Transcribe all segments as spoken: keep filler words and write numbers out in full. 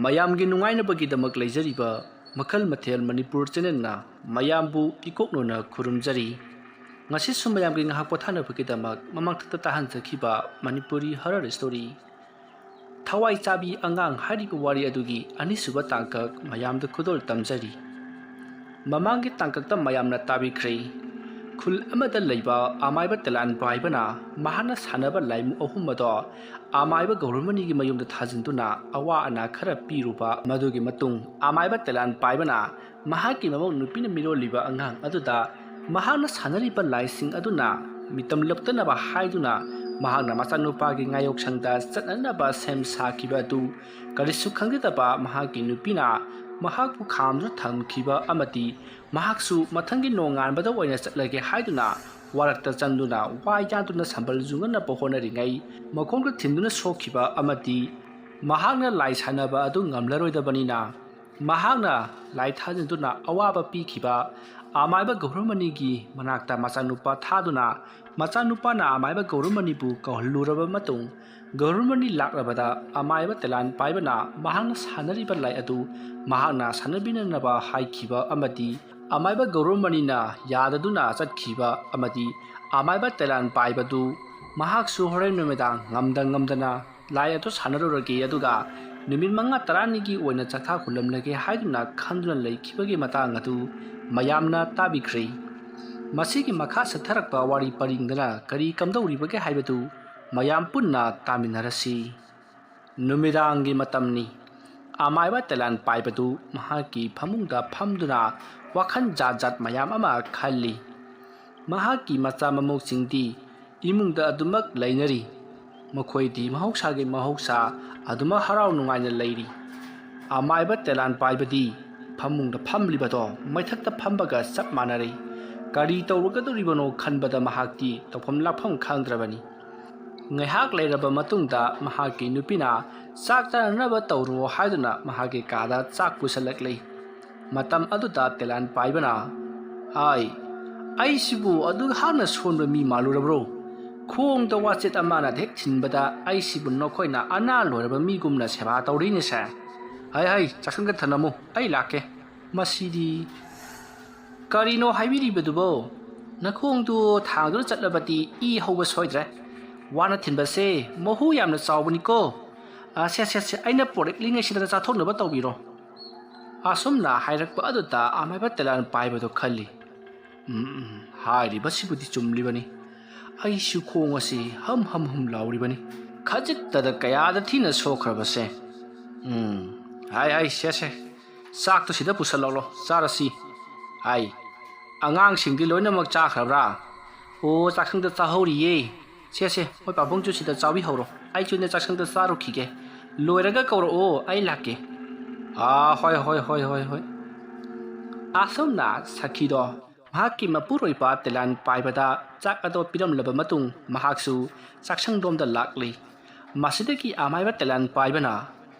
ꯃꯌꯥꯝꯒꯤ ꯅꯨꯡꯉꯥꯏꯅꯕꯒꯤꯗꯃꯛ ꯂꯩꯖꯔꯤꯕ ꯃꯈꯜ ꯃꯊꯦꯜ ꯃꯅꯤꯄꯨꯔ ꯆꯦꯅꯦꯜꯅ ꯃꯌꯥꯝꯕꯨ ꯏꯀꯣꯛꯅꯅ ꯈꯨꯔꯨꯝꯖꯔꯤ꯫ ꯉꯁꯤꯁꯨ ꯃꯌꯥꯝꯒꯤ ꯉꯥꯏꯍꯥꯛ ꯄꯣꯊꯥꯅꯕꯒꯤꯗꯃꯛ ꯃꯃꯥꯡꯊꯛꯇ ꯇꯥꯍꯟꯖꯈꯤꯕ ꯃꯅꯤꯄꯨꯔꯤ ꯍꯔꯔ ꯁ꯭ꯇꯣꯔꯤ ꯊꯋꯥꯏ ꯆꯥꯕꯤ ꯑꯉꯥꯡ ꯍꯥꯏꯔꯤꯕ ꯋꯥꯔꯤ ꯑꯗꯨꯒꯤ ꯑꯅꯤꯁꯨꯕ ꯇꯥꯡꯀꯛ ꯃꯌꯥꯝꯗ ꯈꯨꯗꯣꯜ ꯇꯝꯖꯔꯤ꯫ ꯃꯃꯥꯡꯒꯤ ꯇꯥꯡꯀꯛꯇ ꯃꯌꯥꯝꯅ ꯇꯥꯕꯤꯈ꯭ꯔꯦ꯫ ꯈꯨꯜ ꯑꯃꯗ ꯂꯩꯕ ꯑꯃꯥꯏꯕ ꯇꯦꯂꯥꯟ ꯄꯥꯏꯕꯅ ꯃꯍꯥꯛꯅ ꯁꯥꯟꯅꯕ ꯂꯥꯏꯃꯨ ꯑꯍꯨꯝ ꯑꯗꯣ ꯑꯃꯥꯏꯕ ꯒꯧꯔꯃꯅꯤꯒꯤ ꯃꯌꯨꯝꯗ ꯊꯥꯖꯤꯟꯗꯨꯅ ꯑꯋꯥ ꯑꯅꯥ ꯈꯔ ꯄꯤꯔꯨꯕ꯫ ꯃꯗꯨꯒꯤ ꯃꯇꯨꯡ ꯑꯃꯥꯏꯕ ꯇꯦꯂꯥꯟ ꯄꯥꯏꯕꯅ ꯃꯍꯥꯛꯀꯤ ꯃꯃꯧ ꯅꯨꯄꯤꯅ ꯃꯤꯔꯣꯜꯂꯤꯕ ꯑꯉꯥꯡ ꯑꯗꯨꯗ ꯃꯍꯥꯛꯅ ꯁꯥꯟꯅꯔꯤꯕ ꯂꯥꯏꯁꯤꯡ ꯑꯗꯨꯅ ꯃꯤꯇꯝ ꯂꯞꯇꯅꯕ ꯍꯥꯏꯗꯨꯅ ꯃꯍꯥꯛꯅ ꯃꯆꯥꯅꯨꯄꯥꯒꯤ ꯉꯥꯌꯣꯛꯁꯪꯗ ꯆꯠꯅꯅꯕ ꯁꯦꯝ ꯁꯥꯈꯤꯕ ꯑꯗꯨ ꯀꯔꯤꯁꯨ ꯈꯪꯖꯗꯕ ꯃꯍꯥꯛꯀꯤ ꯅꯨꯄꯤꯅ ꯃꯍꯥꯛꯄꯨ ꯈꯥꯝꯗꯨꯅ ꯊꯝꯈꯤꯕ ꯑꯃꯗꯤ ꯃꯍꯥꯛꯁꯨ ꯃꯊꯪꯒꯤ ꯅꯣꯡꯉꯥꯟꯕꯗ ꯑꯣꯏꯅ ꯆꯠꯂꯒꯦ ꯍꯥꯏꯗꯨꯅ ꯋꯥꯔꯛꯇ ꯆꯪꯗꯨꯅ ꯋꯥ ꯌꯥꯟꯗꯨꯅ ꯁꯝꯕꯜ ꯌꯨꯡꯉꯅꯕ ꯍꯣꯠꯅꯔꯤꯉꯩ ꯃꯈꯣꯡꯗ ꯊꯤꯟꯗꯨꯅ ꯁꯣꯛꯈꯤꯕ ꯑꯃꯗꯤ ꯃꯍꯥꯛꯅ ꯂꯥꯏ ꯁꯥꯟꯅꯕ ꯑꯗꯨ ꯉꯝꯂꯔꯣꯏꯗꯕꯅꯤꯅ ꯃꯍꯥꯛꯅ ꯂꯥꯏ ꯊꯥꯖꯤꯟꯗꯨꯅ ꯑꯋꯥꯕ ꯄꯤꯈꯤꯕ ꯑꯃꯥꯏꯕ ꯒꯧꯔꯃꯅꯤꯒꯤ ꯃꯅꯥꯛꯇ ꯃꯆꯥꯅꯨꯄꯥ ꯊꯥꯗꯨꯅ ꯃꯆꯥꯅꯨꯄꯥꯅ ꯑꯃꯥꯏꯕ ꯒꯧꯔꯃꯅꯤꯕꯨ ꯀꯧꯍꯜꯂꯨꯔꯕ ꯃꯇꯨꯡ ꯒꯧꯔꯃꯅꯤ ꯂꯥꯛꯂꯕꯗ ꯑꯃꯥꯏꯕ ꯇꯦꯂꯥꯟ ꯄꯥꯏꯕꯅ ꯃꯍꯥꯛꯅ ꯁꯥꯟꯅꯔꯤꯕ ꯂꯥꯏ ꯑꯗꯨ ꯃꯍꯥꯛꯅ ꯁꯥꯟꯅꯕꯤꯅꯅꯕ ꯍꯥꯏꯈꯤꯕ ꯑꯃꯗꯤ ꯑꯃꯥꯏꯕ ꯒꯧꯔꯃꯅꯤꯅ ꯌꯥꯗꯗꯨꯅ ꯆꯠꯈꯤꯕ ꯑꯃꯗꯤ ꯑꯃꯥꯏꯕ ꯇꯦꯂꯥꯟ ꯄꯥꯏꯕꯗꯨ ꯃꯍꯥꯛꯁꯨ ꯍꯣꯔꯦꯟ ꯅꯨꯃꯤꯗꯥꯡ ꯉꯝꯗ ꯉꯝꯗꯅ ꯂꯥꯏ ꯑꯗꯨ ꯁꯥꯟꯅꯔꯨꯔꯒꯦ ꯑꯗꯨꯒ ꯅꯨꯃꯤꯠ ꯃꯉꯥ ꯇꯔꯥꯅꯤꯒꯤ ꯑꯣꯏꯅ ꯆꯥꯛꯊꯥ ꯈꯨꯜꯂꯝꯂꯒꯦ ꯍꯥꯏꯗꯨꯅ ꯈꯟꯗꯨꯅ ꯂꯩꯈꯤꯕꯒꯤ ꯃꯇꯥꯡ ꯑꯗꯨ ꯃꯌꯥꯝꯅ ꯇꯥꯕꯤꯈ꯭ꯔꯦ꯫ ꯃꯁꯤꯒꯤ ꯃꯈꯥ ꯆꯠꯊꯔꯛꯄ ꯋꯥꯔꯤ ꯄꯔꯤꯡꯗꯅ ꯀꯔꯤ ꯀꯝꯗꯧꯔꯤꯕꯒꯦ ꯍꯥꯏꯕꯗꯨ ꯃꯌꯥꯝ ꯄꯨꯟꯅ ꯇꯥꯃꯤꯟꯅꯔꯁꯤ꯫ ꯅꯨꯃꯤꯗꯥꯡꯒꯤ ꯃꯇꯝꯅꯤ꯫ ꯑꯃꯥꯏꯕ ꯇꯦꯂꯥꯟ ꯄꯥꯏꯕꯗꯨ ꯃꯍꯥꯛꯀꯤ ꯐꯃꯨꯡꯗ ꯐꯝꯗꯨꯅ ꯋꯥꯈꯜ ꯖꯥꯠ ꯖꯥꯠ ꯃꯌꯥꯝ ꯑꯃ ꯈꯜꯂꯤ꯫ ꯃꯍꯥꯛꯀꯤ ꯃꯆꯥ ꯃꯃꯧꯁꯤꯡꯗꯤ ꯏꯃꯨꯡꯗ ꯑꯗꯨꯃꯛ ꯂꯩꯅꯔꯤ꯫ ꯃꯈꯣꯏꯗꯤ ꯃꯍꯧꯁꯥꯒꯤ ꯃꯍꯧꯁꯥ ꯑꯗꯨꯃꯛ ꯍꯔꯥꯎ ꯅꯨꯡꯉꯥꯏꯅ ꯂꯩꯔꯤ꯫ ꯑꯃꯥꯏꯕ ꯇꯦꯂꯥꯟ ꯄꯥꯏꯕꯗꯤ ꯐꯃꯨꯡꯗ ꯐꯝꯂꯤꯕꯗꯣ ꯃꯩꯊꯛꯇ ꯐꯝꯕꯒ ꯆꯞ ꯃꯥꯟꯅꯔꯦ꯫ ꯀꯔꯤ ꯇꯧꯔꯒꯗꯧꯔꯤꯕꯅꯣ ꯈꯟꯕꯗ ꯃꯍꯥꯛꯇꯤ ꯇꯧꯐꯝ ꯂꯥꯛꯐꯝ ꯈꯪꯗ꯭ꯔꯕꯅꯤ꯫ ꯉꯥꯏꯍꯥꯛ ꯂꯩꯔꯕ ꯃꯇꯨꯡꯗ ꯃꯍꯥꯛꯀꯤ ꯅꯨꯄꯤꯅ ꯆꯥꯛ ꯆꯥꯅꯅꯕ ꯇꯧꯔꯣ ꯍꯥꯏꯗꯨꯅ ꯃꯍꯥꯛꯀꯤ ꯀꯥꯗ ꯆꯥꯛ ꯄꯨꯁꯜꯂꯛꯂꯦ꯫ ꯃꯇꯝ ꯑꯗꯨꯗ ꯇꯦꯂꯥꯟ ꯄꯥꯏꯕꯅ, "ꯑꯥꯏ, ꯑꯩꯁꯤꯕꯨ ꯑꯗꯨꯛ ꯍꯥꯟꯅ ꯁꯣꯟꯕ ꯃꯤ ꯃꯥꯜꯂꯨꯔꯕ꯭ꯔꯣ? ꯈꯣꯡꯗ ꯋꯥꯆꯦꯠ ꯑꯃꯅ ꯍꯦꯛ ꯊꯤꯟꯕꯗ ꯑꯩꯁꯤꯕꯨ ꯅꯈꯣꯏꯅ ꯑꯅꯥ ꯂꯣꯏꯔꯕ ꯃꯤꯒꯨꯝꯅ ꯁꯦꯕꯥ ꯇꯧꯔꯤꯅꯦꯁꯦ꯫ "ꯍꯥꯏ ꯍꯥꯏ, ꯆꯥꯛꯁꯪꯗ ꯊꯅꯝꯃꯨ, ꯑꯩ ꯂꯥꯛꯀꯦ꯫ ꯃꯁꯤꯗꯤ ꯀꯔꯤꯅꯣ ꯍꯥꯏꯕꯤꯔꯤꯕꯗꯨꯕꯣ? ꯅꯈꯣꯡꯗꯨ ꯊꯥꯡꯗꯨꯅ ꯆꯠꯂꯕꯗꯤ ꯏ ꯍꯧꯕ ꯁꯣꯏꯗ꯭ꯔꯦ꯫ ꯋꯥꯅ ꯊꯤꯟꯕꯁꯦ ꯃꯍꯨ ꯌꯥꯝꯅ ꯆꯥꯎꯕꯅꯤꯀꯣ꯫ ꯑ, ꯁꯦ, ꯁꯦ, ꯁꯦ, ꯑꯩꯅ ꯄꯣꯔꯛꯂꯤꯉꯩꯁꯤꯗ ꯆꯥꯊꯣꯛꯅꯕ ꯇꯧꯕꯤꯔꯣ"꯫ ꯑꯁꯨꯝꯅ ꯍꯥꯏꯔꯛꯄ ꯑꯗꯨꯗ ꯑꯃꯥꯏꯕ ꯇꯦꯂꯥꯟ ꯄꯥꯏꯕꯗꯣ ꯈꯜꯂꯤ꯫ "ꯎꯝ, ꯎꯝ, ꯍꯥꯏꯔꯤꯕꯁꯤꯕꯨꯗꯤ ꯆꯨꯝꯂꯤꯕꯅꯤ꯫ ꯑꯩꯁꯨ ꯈꯣꯡ ꯑꯁꯤ ꯍꯝ ꯍꯝ ꯍꯝ ꯂꯥꯎꯔꯤꯕꯅꯤ꯫ ꯈꯖꯤꯛꯇꯗ ꯀꯌꯥꯗ ꯊꯤꯅ ꯁꯣꯛꯈ꯭ꯔꯕꯁꯦ꯫ ꯎꯝ, ꯍꯥꯏ, ꯍꯥꯏ, ꯁꯦ, ꯁꯦ, ꯆꯥꯛꯇꯨ ꯁꯤꯗ ꯄꯨꯁꯜꯂꯛꯂꯣ, ꯆꯥꯔꯁꯤ꯫ ꯍꯥꯏ, ꯑꯉꯥꯡꯁꯤꯡꯗꯤ ꯂꯣꯏꯅꯃꯛ ꯆꯥꯈ꯭ꯔꯕ꯭ꯔꯥ?" "ꯑꯣ, ꯆꯥꯛꯁꯪꯗ ꯆꯥꯍꯧꯔꯤꯌꯦ꯫ ꯁꯦ, ꯁꯦ, ꯃꯣꯏ ꯄꯥꯕꯨꯡꯁꯨ ꯁꯤꯗ ꯆꯥꯕꯤꯍꯧꯔꯣ꯫ ꯑꯩꯁꯨꯅꯦ ꯆꯥꯛꯁꯪꯗ ꯆꯥꯔꯨꯈꯤꯒꯦ꯫ ꯂꯣꯏꯔꯒ ꯀꯧꯔꯛꯑꯣ, ꯑꯩ ꯂꯥꯛꯀꯦ"꯫ "ꯑꯥ, ꯍꯣꯏ, ꯍꯣꯏ, ꯍꯣꯏ, ꯍꯣꯏ, ꯍꯣꯏ"꯫ ꯑꯁꯨꯝꯅ ꯁꯈꯤꯗꯣ ꯃꯍꯥꯛꯀꯤ ꯃꯄꯨꯔꯣꯏꯕ ꯇꯦꯂꯥꯟ ꯄꯥꯏꯕꯗ ꯆꯥꯛ ꯑꯗꯣ ꯄꯤꯔꯝꯂꯕ ꯃꯇꯨꯡ, ꯃꯍꯥꯛꯁꯨ ꯆꯥꯛꯁꯪꯂꯣꯝꯗ ꯂꯥꯛꯂꯤ꯫ ꯃꯁꯤꯗꯒꯤ ꯑꯃꯥꯏꯕ ꯇꯦꯂꯥꯟ ꯄꯥꯏꯕꯅ,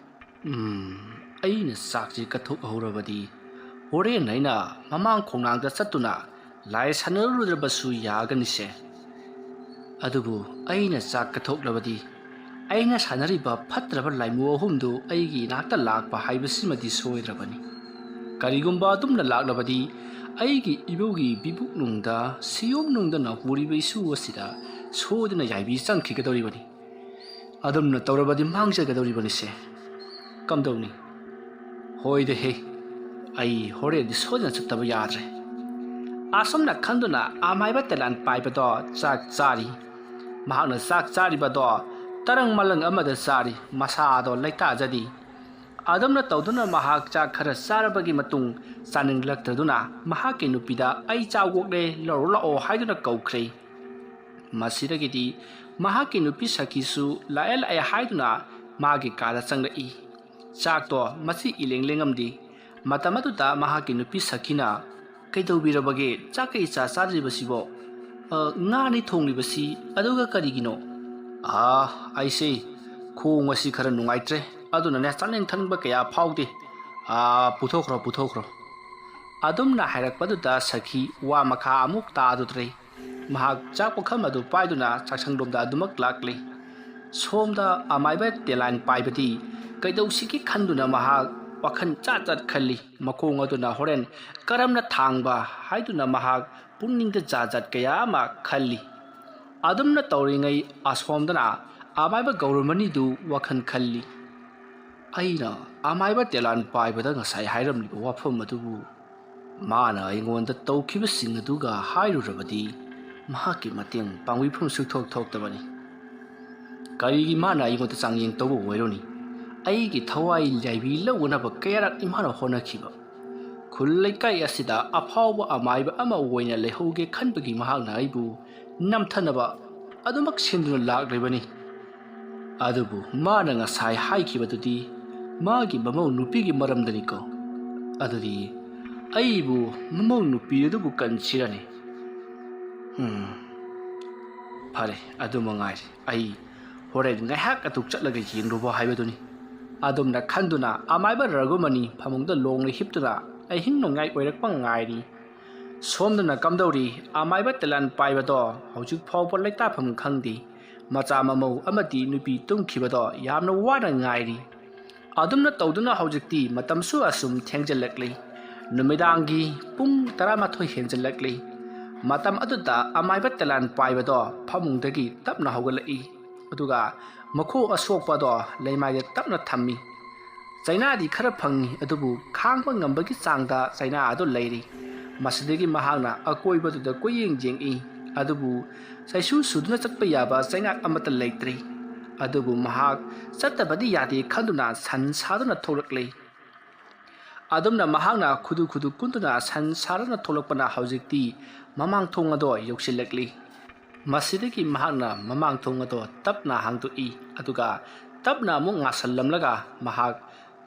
"ꯎꯝ, ꯑꯩꯅ ꯆꯥꯛꯁꯤ ꯀꯠꯊꯣꯛꯍꯧꯔꯕꯗꯤ ꯍꯣꯔꯦꯟ ꯑꯩꯅ ꯃꯃꯥꯡ ꯈꯣꯡꯅꯥꯡꯗ ꯆꯠꯇꯨꯅ ꯂꯥꯏ ꯁꯥꯟꯅꯔꯨꯗ꯭ꯔꯕꯁꯨ ꯌꯥꯒꯅꯤꯁꯦ꯫ ꯑꯗꯨꯕꯨ ꯑꯩꯅ ꯆꯥꯛ ꯀꯠꯊꯣꯛꯂꯕꯗꯤ ꯑꯩꯅ ꯁꯥꯟꯅꯔꯤꯕ ꯐꯠꯇ꯭ꯔꯕ ꯂꯥꯏꯃꯨ ꯑꯍꯨꯝꯗꯨ ꯑꯩꯒꯤ ꯏꯅꯥꯛꯇ ꯂꯥꯛꯄ ꯍꯥꯏꯕꯁꯤꯃꯗꯤ ꯁꯣꯏꯗ꯭ꯔꯕꯅꯤ꯫ ꯀꯔꯤꯒꯨꯝꯕ ꯑꯗꯨꯝꯅ ꯂꯥꯛꯂꯕꯗꯤ ꯑꯩꯒꯤ ꯏꯕꯧꯒꯤ ꯕꯤꯕꯨꯛꯅꯨꯡꯗ ꯁꯤꯌꯣꯝꯅꯨꯡꯗ ꯅꯥꯎꯄꯨꯔꯤꯕ ꯏꯁꯨ ꯑꯁꯤꯗ ꯁꯣꯏꯗꯅ ꯌꯥꯏꯕꯤ ꯆꯪꯈꯤꯒꯗꯧꯔꯤꯕꯅꯤ꯫ ꯑꯗꯨꯝꯅ ꯇꯧꯔꯕꯗꯤ ꯃꯥꯡꯖꯒꯗꯧꯔꯤꯕꯅꯤꯁꯦ꯫ ꯀꯝꯗꯧꯅꯤ? ꯍꯣꯏꯗ ꯍꯦ, ꯑꯩ ꯍꯣꯔꯦꯟꯗꯤ ꯁꯣꯏꯗꯅ ꯆꯠꯇꯕ ꯌꯥꯗ꯭ꯔꯦ"꯫ ꯑꯁꯨꯝꯅ ꯈꯟꯗꯨꯅ ꯑꯃꯥꯏꯕ ꯇꯦꯂꯥꯟ ꯄꯥꯏꯕꯗꯣ ꯆꯥꯛ ꯆꯥꯔꯤ꯫ ꯃꯍꯥꯛꯅ ꯆꯥꯛ ꯆꯥꯔꯤꯕꯗꯣ ꯇꯔꯪ ꯃꯂꯪ ꯑꯃꯗ ꯆꯥꯔꯤ, ꯃꯁꯥꯗꯣ ꯂꯩꯇꯥꯖꯗꯦ꯫ ꯑꯗꯨꯝꯅ ꯇꯧꯗꯨꯅ ꯃꯍꯥꯛ ꯆꯥꯛ ꯈꯔ ꯆꯥꯔꯕꯒꯤ ꯃꯇꯨꯡ, ꯆꯥꯅꯤꯡꯂꯛꯇꯗꯨꯅ ꯃꯍꯥꯛꯀꯤ ꯅꯨꯄꯤꯗ "ꯑꯩ ꯆꯥꯛ ꯑꯣꯛꯂꯦ, ꯂꯧꯔꯨ ꯂꯥꯛꯑꯣ" ꯍꯥꯏꯗꯨꯅ ꯀꯧꯈ꯭ꯔꯦ꯫ ꯃꯁꯤꯗꯒꯤꯗꯤ ꯃꯍꯥꯛꯀꯤ ꯅꯨꯄꯤ ꯁꯈꯤꯁꯨ "ꯂꯥꯛꯑꯦ, ꯂꯥꯛꯑꯦ" ꯍꯥꯏꯗꯨꯅ ꯃꯥꯒꯤ ꯀꯥꯗ ꯆꯪꯂꯛꯏ꯫ ꯆꯥꯛꯇꯣ ꯃꯁꯤ ꯏꯂꯦꯡ ꯂꯦꯡꯉꯝꯗꯦ꯫ ꯃꯇꯝ ꯑꯗꯨꯗ ꯃꯍꯥꯛꯀꯤ ꯅꯨꯄꯤ ꯁꯈꯤꯅ, "ꯀꯩꯗꯧꯕꯤꯔꯕꯒꯦ? ꯆꯥꯛ ꯀꯩ ꯆꯥ ꯆꯥꯗ꯭ꯔꯤꯕꯁꯤꯕꯣ? ꯑ, ꯉꯥꯅꯤ ꯊꯣꯡꯂꯤꯕꯁꯤ, ꯑꯗꯨꯒ ꯀꯔꯤꯒꯤꯅꯣ?" "ꯑꯥ, ꯑꯩꯁꯦ ꯈꯣꯡ ꯑꯁꯤ ꯈꯔ ꯅꯨꯡꯉꯥꯏꯇ꯭ꯔꯦ, ꯑꯗꯨꯅꯅꯦ ꯆꯥꯅꯤꯡ ꯊꯛꯅꯤꯡꯕ ꯀꯌꯥ ꯐꯥꯎꯗꯦ꯫ ꯑꯥ, ꯄꯨꯊꯣꯛꯈ꯭ꯔꯣ, ꯄꯨꯊꯣꯛꯈ꯭ꯔꯣ"꯫ ꯑꯗꯨꯝꯅ ꯍꯥꯏꯔꯛꯄꯗꯨꯗ ꯁꯈꯤ ꯋꯥ ꯃꯈꯥ ꯑꯃꯨꯛ ꯇꯥꯗꯨꯗ꯭ꯔꯦ꯫ ꯃꯍꯥꯛ ꯆꯥꯛ ꯄꯨꯈꯝ ꯑꯗꯨ ꯄꯥꯏꯗꯨꯅ ꯆꯥꯛꯁꯪꯂꯣꯝꯗ ꯑꯗꯨꯃꯛ ꯂꯥꯛꯂꯦ꯫ ꯁꯣꯝꯗ ꯑꯃꯥꯏꯕ ꯇꯦꯂꯥꯟ ꯄꯥꯏꯕꯗꯤ ꯀꯩꯗꯧꯁꯤꯒꯦ ꯈꯟꯗꯨꯅ ꯃꯍꯥꯛ ꯋꯥꯈꯜ ꯆꯥꯠ ꯆꯥꯠ ꯈꯜꯂꯤ꯫ ꯃꯈꯣꯡ ꯑꯗꯨꯅ ꯍꯣꯔꯦꯟ ꯀꯔꯝꯅ ꯊꯥꯡꯕ ꯍꯥꯏꯗꯨꯅ ꯃꯍꯥꯛ ꯄꯨꯛꯅꯤꯡꯗ ꯖꯥꯠ ꯖꯥꯠ ꯀꯌꯥ ꯑꯃ ꯈꯜꯂꯤ꯫ ꯑꯗꯨꯝꯅ ꯇꯧꯔꯤꯉꯩ ꯑꯁꯣꯝꯗꯅ ꯑꯃꯥꯏꯕ ꯒꯧꯔꯃꯅꯤꯗꯨ ꯋꯥꯈꯜ ꯈꯜꯂꯤ꯫ ꯑꯩꯅ ꯑꯃꯥꯏꯕ ꯇꯦꯂꯥꯟ ꯄꯥꯏꯕꯗ ꯉꯁꯥꯏ ꯍꯥꯏꯔꯝꯂꯤꯕ ꯋꯥꯐꯝ ꯑꯗꯨꯕꯨ ꯃꯥꯅ ꯑꯩꯉꯣꯟꯗ ꯇꯧꯈꯤꯕꯁꯤꯡ ꯑꯗꯨꯒ ꯍꯥꯏꯔꯨꯔꯕꯗꯤ ꯃꯍꯥꯛꯀꯤ ꯃꯇꯦꯡ ꯄꯥꯡꯕꯤꯐꯝ ꯁꯨꯛꯊꯣꯛ ꯊꯣꯛꯇꯕꯅꯤ꯫ ꯀꯔꯤꯒꯤ ꯃꯥꯅ ꯑꯩꯉꯣꯟꯗ ꯆꯥꯡꯌꯦꯡ ꯇꯧꯕ ꯑꯣꯏꯔꯨꯅꯤ? ꯑꯩꯒꯤ ꯊꯋꯥꯏ ꯂꯥꯏꯕꯤ ꯂꯧꯅꯅꯕ ꯀꯌꯥꯔꯛ ꯏꯃꯥꯅ ꯍꯣꯠꯅꯈꯤꯕ꯫ ꯈꯨꯜ ꯂꯩꯀꯥꯏ ꯑꯁꯤꯗ ꯑꯐꯥꯎꯕ ꯑꯃꯥꯏꯕ ꯑꯃ ꯑꯣꯏꯅ ꯂꯩꯍꯧꯒꯦ ꯈꯟꯕꯒꯤ ꯃꯍꯥꯛꯅ ꯑꯩꯕꯨ ꯅꯝꯊꯅꯕ ꯑꯗꯨꯃꯛ ꯁꯤꯟꯗꯨꯅ ꯂꯥꯛꯂꯤꯕꯅꯤ꯫ ꯑꯗꯨꯕꯨ ꯃꯥꯅ ꯉꯁꯥꯏ ꯍꯥꯏꯈꯤꯕꯗꯨꯗꯤ ꯃꯥꯒꯤ ꯃꯃꯧ ꯅꯨꯄꯤꯒꯤ ꯃꯔꯝꯗꯅꯤꯀꯣ꯫ ꯑꯗꯨꯗꯤ ꯑꯩꯕꯨ ꯃꯃꯧ ꯅꯨꯄꯤ ꯑꯗꯨꯕꯨ ꯀꯟꯁꯤꯔꯅꯤ? ꯎꯝ, ꯐꯔꯦ, ꯑꯗꯨ ꯃꯉꯥꯏꯔꯦ꯫ ꯑꯩ ꯍꯣꯔꯦꯟ ꯉꯥꯏꯍꯥꯛ ꯑꯗꯨ ꯆꯠꯂꯒ ꯌꯦꯡꯂꯨꯕ ꯍꯥꯏꯕꯗꯨꯅꯤ꯫ ꯑꯗꯨꯝꯅ ꯈꯟꯗꯨꯅ ꯑꯃꯥꯏꯕ ꯔꯘꯨꯃꯅꯤ ꯐꯃꯨꯡꯗ ꯂꯣꯡꯅ ꯍꯤꯞꯇꯨꯅ ꯑꯍꯤꯡ ꯅꯣꯡꯌꯥꯏ ꯑꯣꯏꯔꯛꯄ ꯉꯥꯏꯔꯤ꯫ ꯁꯣꯝꯗꯅ ꯀꯝꯗꯧꯔꯤ? ꯑꯃꯥꯏꯕ ꯇꯦꯂꯥꯟ ꯄꯥꯏꯕꯗꯣ ꯍꯧꯖꯤꯛ ꯐꯥꯎꯕ ꯂꯩꯇꯥꯐꯝ ꯈꯪꯗꯦ꯫ ꯃꯆꯥ ꯃꯃꯧ ꯑꯃꯗꯤ ꯅꯨꯄꯤ ꯇꯨꯝꯈꯤꯕꯗꯣ ꯌꯥꯝꯅ ꯋꯥꯅ ꯉꯥꯏꯔꯤ꯫ ꯑꯗꯨꯝꯅ ꯇꯧꯗꯨꯅ ꯍꯧꯖꯤꯛꯇꯤ ꯃꯇꯝꯁꯨ ꯑꯁꯨꯝ ꯊꯦꯡꯖꯤꯜꯂꯛꯂꯤ꯫ ꯅꯨꯃꯤꯗꯥꯡꯒꯤ ꯄꯨꯡ ꯇꯔꯥꯃꯥꯊꯣꯏ ꯍꯦꯟꯖꯤꯜꯂꯛꯂꯤ꯫ ꯃꯇꯝ ꯑꯗꯨꯗ ꯑꯃꯥꯏꯕ ꯇꯦꯂꯥꯟ ꯄꯥꯏꯕꯗꯣ ꯐꯃꯨꯡꯗꯒꯤ ꯇꯞꯅ ꯍꯧꯒꯠꯂꯛꯏ꯫ ꯑꯗꯨꯒ ꯃꯈꯣꯡ ꯑꯁꯣꯛꯄꯗꯣ ꯂꯩꯃꯥꯏꯗ ꯇꯞꯅ ꯊꯝꯃꯤ꯫ ꯆꯩꯅꯥꯗꯤ ꯈꯔ ꯐꯪꯉꯤ, ꯑꯗꯨꯕꯨ ꯈꯥꯡꯕ ꯉꯝꯕꯒꯤ ꯆꯥꯡꯗ ꯆꯩꯅꯥ ꯑꯗꯨ ꯂꯩꯔꯤ꯫ ꯃꯁꯤꯗꯒꯤ ꯃꯍꯥꯛꯅ ꯑꯀꯣꯏꯕꯗꯨꯗ ꯀꯣꯏꯌꯦꯡ ꯌꯦꯡꯏ, ꯑꯗꯨꯕꯨ ꯆꯩꯁꯨ ꯁꯨꯗꯨꯅ ꯆꯠꯄ ꯌꯥꯕ ꯆꯩꯉꯥꯛ ꯑꯃꯠꯇ ꯂꯩꯇ꯭ꯔꯤ꯫ ꯑꯗꯨꯕꯨ ꯃꯍꯥꯛ ꯆꯠꯇꯕꯗꯤ ꯌꯥꯗꯦ ꯈꯟꯗꯨꯅ ꯁꯟ ꯁꯥꯗꯨꯅ ꯊꯣꯛꯂꯛꯂꯤ꯫ ꯑꯗꯨꯝꯅ ꯃꯍꯥꯛꯅ ꯈꯨꯗꯨ ꯈꯨꯗꯨ ꯀꯨꯟꯗꯨꯅ ꯁꯟ ꯁꯥꯗꯨꯅ ꯊꯣꯛꯂꯛꯄꯅ ꯍꯧꯖꯤꯛꯇꯤ ꯃꯃꯥꯡ ꯊꯣꯡ ꯑꯗꯣ ꯌꯧꯁꯤꯜꯂꯛꯂꯤ꯫ ꯃꯁꯤꯗꯒꯤ ꯃꯍꯥꯛꯅ ꯃꯃꯥꯡ ꯊꯣꯡ ꯑꯗꯣ ꯇꯞꯅ ꯍꯥꯡꯗꯣꯛꯏ, ꯑꯗꯨꯒ ꯇꯞꯅ ꯑꯃꯨꯛ ꯉꯥꯁꯜꯂꯝꯂꯒ ꯃꯍꯥꯛ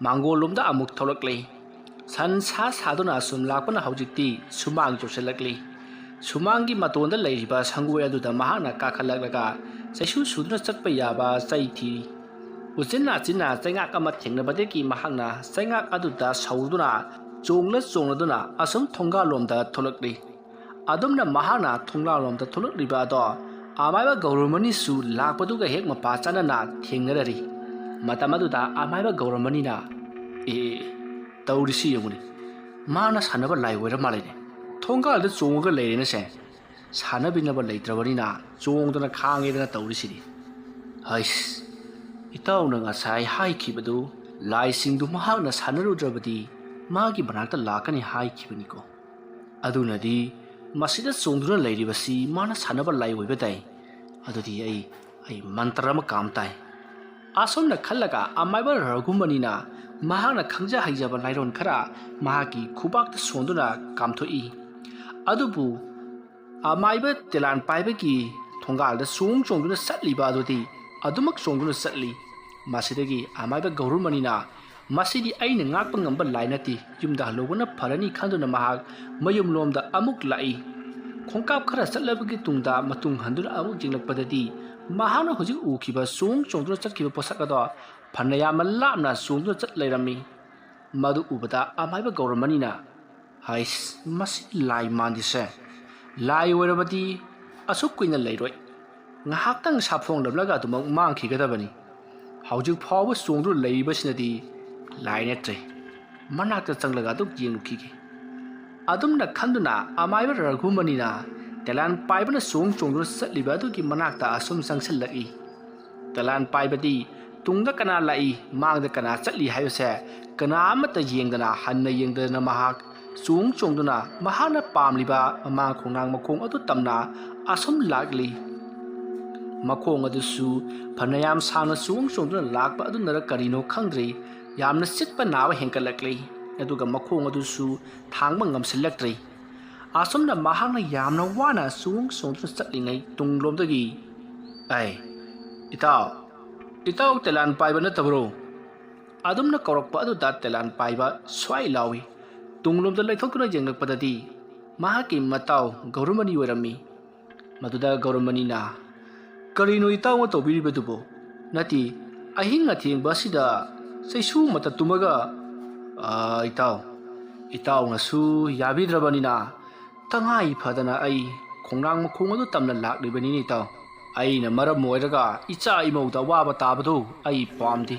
ꯃꯥꯡꯒꯣꯜꯂꯣꯝꯗ ꯑꯃꯨꯛ ꯊꯣꯛꯂꯛꯂꯤ꯫ ꯁꯟ ꯁꯥ ꯁꯥꯗꯨꯅ ꯑꯁꯨꯝ ꯂꯥꯛꯄꯅ ꯍꯧꯖꯤꯛꯇꯤ ꯁꯨꯃꯥꯡ ꯌꯧꯁꯤꯜꯂꯛꯂꯤ꯫ ꯁꯨꯃꯥꯡꯒꯤ ꯃꯇꯣꯟꯗ ꯂꯩꯔꯤꯕ ꯁꯪꯒꯣꯏ ꯑꯗꯨꯗ ꯃꯍꯥꯛꯅ ꯀꯥꯈꯠꯂꯛꯂꯒ ꯆꯩꯁꯨ ꯁꯨꯗꯨꯅ ꯆꯠꯄ ꯌꯥꯕ ꯆꯩ ꯊꯤꯔꯤ꯫ ꯎꯆꯤꯟ ꯅꯥꯆꯤꯟꯅ ꯆꯩꯉꯥꯛ ꯑꯃ ꯊꯦꯡꯅꯕꯗꯒꯤ ꯃꯍꯥꯛꯅ ꯆꯩꯉꯥꯛ ꯑꯗꯨꯗ ꯁꯧꯗꯨꯅ ꯆꯣꯡꯂ ꯆꯣꯡꯂꯗꯨꯅ ꯑꯁꯨꯝ ꯊꯣꯡꯒꯥꯜꯂꯣꯝꯗ ꯊꯣꯛꯂꯛꯂꯤ꯫ ꯑꯗꯨꯝꯅ ꯃꯍꯥꯛꯅ ꯊꯣꯡꯒꯥꯜꯂꯣꯝꯗ ꯊꯣꯛꯂꯛꯂꯤꯕ ꯑꯗꯣ ꯑꯃꯥꯏꯕ ꯒꯧꯔꯃꯅꯤꯁꯨ ꯂꯥꯛꯄꯗꯨꯒ ꯍꯦꯛ ꯃꯄꯥ ꯆꯥꯅꯅ ꯊꯦꯡꯅꯔꯔꯤ꯫ ꯃꯇꯝ ꯑꯗꯨꯗ ꯑꯃꯥꯏꯕ ꯒꯧꯔꯃꯅꯤꯅ, "ꯑꯦ, ꯑꯦ, ꯑꯦ, ꯇꯧꯔꯤꯁꯤ ꯌꯦꯡꯉꯨꯅꯦ, ꯃꯥꯅ ꯁꯥꯟꯅꯕ ꯂꯥꯏ ꯑꯣꯏꯔ ꯃꯥꯜꯂꯦꯅꯦ, ꯊꯣꯡꯒꯥꯜꯗ ꯆꯣꯡꯉꯒ ꯂꯩꯔꯦꯅꯦꯁꯦ, ꯁꯥꯟꯅꯕꯤꯅꯕ ꯂꯩꯇ꯭ꯔꯕꯅꯤꯅ ꯆꯣꯡꯗꯅ ꯈꯥꯡꯉꯦꯗꯅ ꯇꯧꯔꯤꯁꯤꯗꯤ꯫ ꯍꯩꯁ, ꯏꯇꯥꯎꯅ ꯉꯁꯥꯏ ꯍꯥꯏꯈꯤꯕꯗꯨ, ꯂꯥꯏꯁꯤꯡꯗꯨ ꯃꯍꯥꯛꯅ ꯁꯥꯟꯅꯔꯨꯗ꯭ꯔꯕꯗꯤ ꯃꯥꯒꯤ ꯃꯅꯥꯛꯇ ꯂꯥꯛꯀꯅꯤ ꯍꯥꯏꯈꯤꯕꯅꯤꯀꯣ꯫ ꯑꯗꯨꯅꯗꯤ ꯃꯁꯤꯗ ꯆꯣꯡꯗꯨꯅ ꯂꯩꯔꯤꯕꯁꯤ ꯃꯥꯅ ꯁꯥꯟꯅꯕ ꯂꯥꯏ ꯑꯣꯏꯕ ꯇꯥꯏ꯫ ꯑꯗꯨꯗꯤ ꯑꯩ, ꯑꯩ ꯃꯟꯇ꯭ꯔ ꯑꯃ ꯀꯥꯝ ꯇꯥꯏ"꯫ ꯑꯁꯨꯝꯅ ꯈꯜꯂꯒ ꯑꯃꯥꯏꯕ ꯔꯘꯨꯃꯅꯤꯅ ꯃꯍꯥꯛꯅ ꯈꯪꯖ ꯍꯩꯖꯕ ꯂꯥꯏꯔꯣꯟ ꯈꯔ ꯃꯍꯥꯛꯀꯤ ꯈꯨꯕꯥꯛꯇ ꯁꯣꯟꯗꯨꯅ ꯀꯥꯝꯊꯣꯛꯏ꯫ ꯑꯗꯨꯕꯨ ꯑꯃꯥꯏꯕ ꯇꯦꯂꯥꯟ ꯄꯥꯏꯕꯒꯤ ꯊꯣꯡꯒꯥꯜꯗ ꯆꯣꯡ ꯆꯣꯡꯗꯨꯅ ꯆꯠꯂꯤꯕ ꯑꯗꯨꯗꯤ ꯑꯗꯨꯃꯛ ꯆꯣꯡꯗꯨꯅ ꯆꯠꯂꯤ꯫ ꯃꯁꯤꯗꯒꯤ ꯑꯃꯥꯏꯕ ꯒꯧꯔꯨꯃꯅꯤꯅ, "ꯃꯁꯤꯗꯤ ꯑꯩꯅ ꯉꯥꯛꯄ ꯉꯝꯕ ꯂꯥꯏ ꯅꯠꯇꯦ, ꯌꯨꯝꯗ ꯍꯜꯂꯨꯕꯅ ꯐꯔꯅꯤ" ꯈꯟꯗꯨꯅ ꯃꯍꯥꯛ ꯃꯌꯨꯝꯂꯣꯝꯗ ꯑꯃꯨꯛ ꯂꯥꯛꯏ꯫ ꯈꯣꯡꯀꯥꯞ ꯈꯔ ꯆꯠꯂꯕꯒꯤ ꯇꯨꯡꯗ ꯃꯇꯨꯡ ꯍꯟꯗꯨꯅ ꯑꯃꯨꯛ ꯌꯦꯡꯂꯛꯄꯗꯗꯤ ꯃꯍꯥꯛꯅ ꯍꯧꯖꯤꯛ ꯎꯈꯤꯕ ꯆꯣꯡ ꯆꯣꯡꯗꯨꯅ ꯆꯠꯈꯤꯕ ꯄꯣꯠꯁꯛ ꯑꯗꯣ ꯐꯅꯌꯥꯝꯅ ꯂꯥꯞꯅ ꯆꯣꯡꯗꯨꯅ ꯆꯠ ꯂꯩꯔꯝꯃꯤ꯫ ꯃꯗꯨ ꯎꯕꯗ ꯑꯃꯥꯏꯕ ꯒꯧꯔꯃꯅꯤꯅ, "ꯍꯩꯁ, ꯃꯁꯤ ꯂꯥꯏ ꯃꯥꯟꯗꯦꯁꯦ꯫ ꯂꯥꯏ ꯑꯣꯏꯔꯕꯗꯤ ꯑꯁꯨꯛ ꯀꯨꯏꯅ ꯂꯩꯔꯣꯏ꯫ ꯉꯥꯏꯍꯥꯛꯇꯪ ꯁꯥꯐꯣꯡꯂꯝꯂꯒ ꯑꯗꯨꯃꯛ ꯃꯥꯡꯈꯤꯒꯗꯕꯅꯤ꯫ ꯍꯧꯖꯤꯛ ꯐꯥꯎꯕ ꯆꯣꯡꯗꯨꯅ ꯂꯩꯔꯤꯕꯁꯤꯅꯗꯤ ꯂꯥꯏ ꯅꯠꯇ꯭ꯔꯦ꯫ ꯃꯅꯥꯛꯇ ꯆꯪꯂꯒ ꯑꯗꯨꯝ ꯌꯦꯡꯂꯨꯈꯤꯒꯦ"꯫ ꯑꯗꯨꯝꯅ ꯈꯟꯗꯨꯅ ꯑꯃꯥꯏꯕ ꯔꯘꯨꯃꯅꯤꯅ ꯇꯦꯂꯥꯟ ꯄꯥꯏꯕꯅ ꯆꯣꯡ ꯆꯣꯡꯗꯨꯅ ꯆꯠꯂꯤꯕ ꯑꯗꯨꯒꯤ ꯃꯅꯥꯛꯇ ꯑꯁꯨꯝ ꯆꯪꯁꯤꯜꯂꯛꯏ꯫ ꯇꯦꯂꯥꯟ ꯄꯥꯏꯕꯗꯤ ꯇꯨꯡꯗ ꯀꯅꯥ ꯂꯥꯛꯏ, ꯃꯥꯡꯗ ꯀꯅꯥ ꯆꯠꯂꯤ ꯍꯥꯏꯕꯁꯦ ꯀꯅꯥ ꯑꯃꯠꯇ ꯌꯦꯡꯗꯅ, ꯍꯟꯅ ꯌꯦꯡꯗꯅ ꯃꯍꯥꯛ ꯆꯣꯡ ꯆꯣꯡꯗꯨꯅ ꯃꯍꯥꯛꯅ ꯄꯥꯝꯂꯤꯕ ꯃꯃꯥꯡ ꯈꯣꯡꯅꯥꯡ ꯃꯈꯣꯡ ꯑꯗꯨ ꯇꯝꯅ ꯑꯁꯨꯝ ꯂꯥꯛꯂꯤ꯫ ꯃꯈꯣꯡ ꯑꯗꯨꯁꯨ ꯐꯅꯌꯥꯝ ꯁꯥꯡꯅ ꯆꯣꯡ ꯆꯣꯡꯗꯨꯅ ꯂꯥꯛꯄ ꯑꯗꯨꯅꯔ ꯀꯔꯤꯅꯣ ꯈꯪꯗ꯭ꯔꯦ, ꯌꯥꯝꯅ ꯆꯤꯠꯄ ꯅꯥꯕ ꯍꯦꯟꯒꯠꯂꯛꯂꯤ꯫ ꯑꯗꯨꯒ ꯃꯈꯣꯡ ꯑꯗꯨꯁꯨ ꯊꯥꯡꯕ ꯉꯝꯁꯤꯜꯂꯛꯇ꯭ꯔꯦ꯫ ꯑꯁꯨꯝꯅ ꯃꯍꯥꯛꯅ ꯌꯥꯝꯅ ꯋꯥꯅ ꯆꯣꯡ ꯆꯣꯡꯗꯨꯅ ꯆꯠꯂꯤꯉꯩ ꯇꯨꯡꯂꯣꯝꯗꯒꯤ, "ꯑꯩ, ꯏꯇꯥꯎ, ꯏꯇꯥꯎ ꯇꯦꯂꯥꯟ ꯄꯥꯏꯕ ꯅꯠꯇꯕ꯭ꯔꯣ?" ꯑꯗꯨꯝꯅ ꯀꯧꯔꯛꯄ ꯑꯗꯨꯗ ꯇꯦꯂꯥꯟ ꯄꯥꯏꯕ ꯁ꯭ꯋꯥꯏ ꯂꯥꯎꯏ꯫ ꯇꯨꯡꯂꯣꯝꯗ ꯂꯩꯊꯣꯛꯇꯨꯅ ꯌꯦꯡꯂꯛꯄꯗꯗꯤ ꯃꯍꯥꯛꯀꯤ ꯃꯇꯥꯎ ꯒꯧꯔꯃꯅꯤ ꯑꯣꯏꯔꯝꯃꯤ꯫ ꯃꯗꯨꯗ ꯒꯧꯔꯃꯅꯤꯅ, "ꯀꯔꯤꯅꯣ ꯏꯇꯥꯎꯅ ꯇꯧꯕꯤꯔꯤꯕꯗꯨꯕꯨ? ꯅꯠꯇꯦ, ꯑꯍꯤꯡ ꯑꯊꯦꯡꯕ ꯑꯁꯤꯗ ꯆꯩꯁꯨ ꯃꯇ ꯇꯨꯝꯃꯒ, ꯑꯥ, ꯏꯇꯥꯎ, ꯏꯇꯥꯎꯅꯁꯨ ꯌꯥꯕꯤꯗ꯭ꯔꯕꯅꯤꯅ ꯇꯉꯥꯏ ꯐꯗꯅ ꯑꯩ ꯈꯣꯡꯅꯥꯡ ꯃꯈꯣꯡ ꯑꯗꯨ ꯇꯝꯅ ꯂꯥꯛꯂꯤꯕꯅꯤꯅꯦ ꯏꯇꯥꯎ"꯫ ꯑꯩꯅ ꯃꯔꯝ ꯑꯣꯏꯔꯒ ꯏꯆꯥ ꯏꯃꯧꯗ ꯑꯋꯥꯕ ꯇꯥꯕꯗꯨ ꯑꯩ ꯄꯥꯝꯗꯦ꯫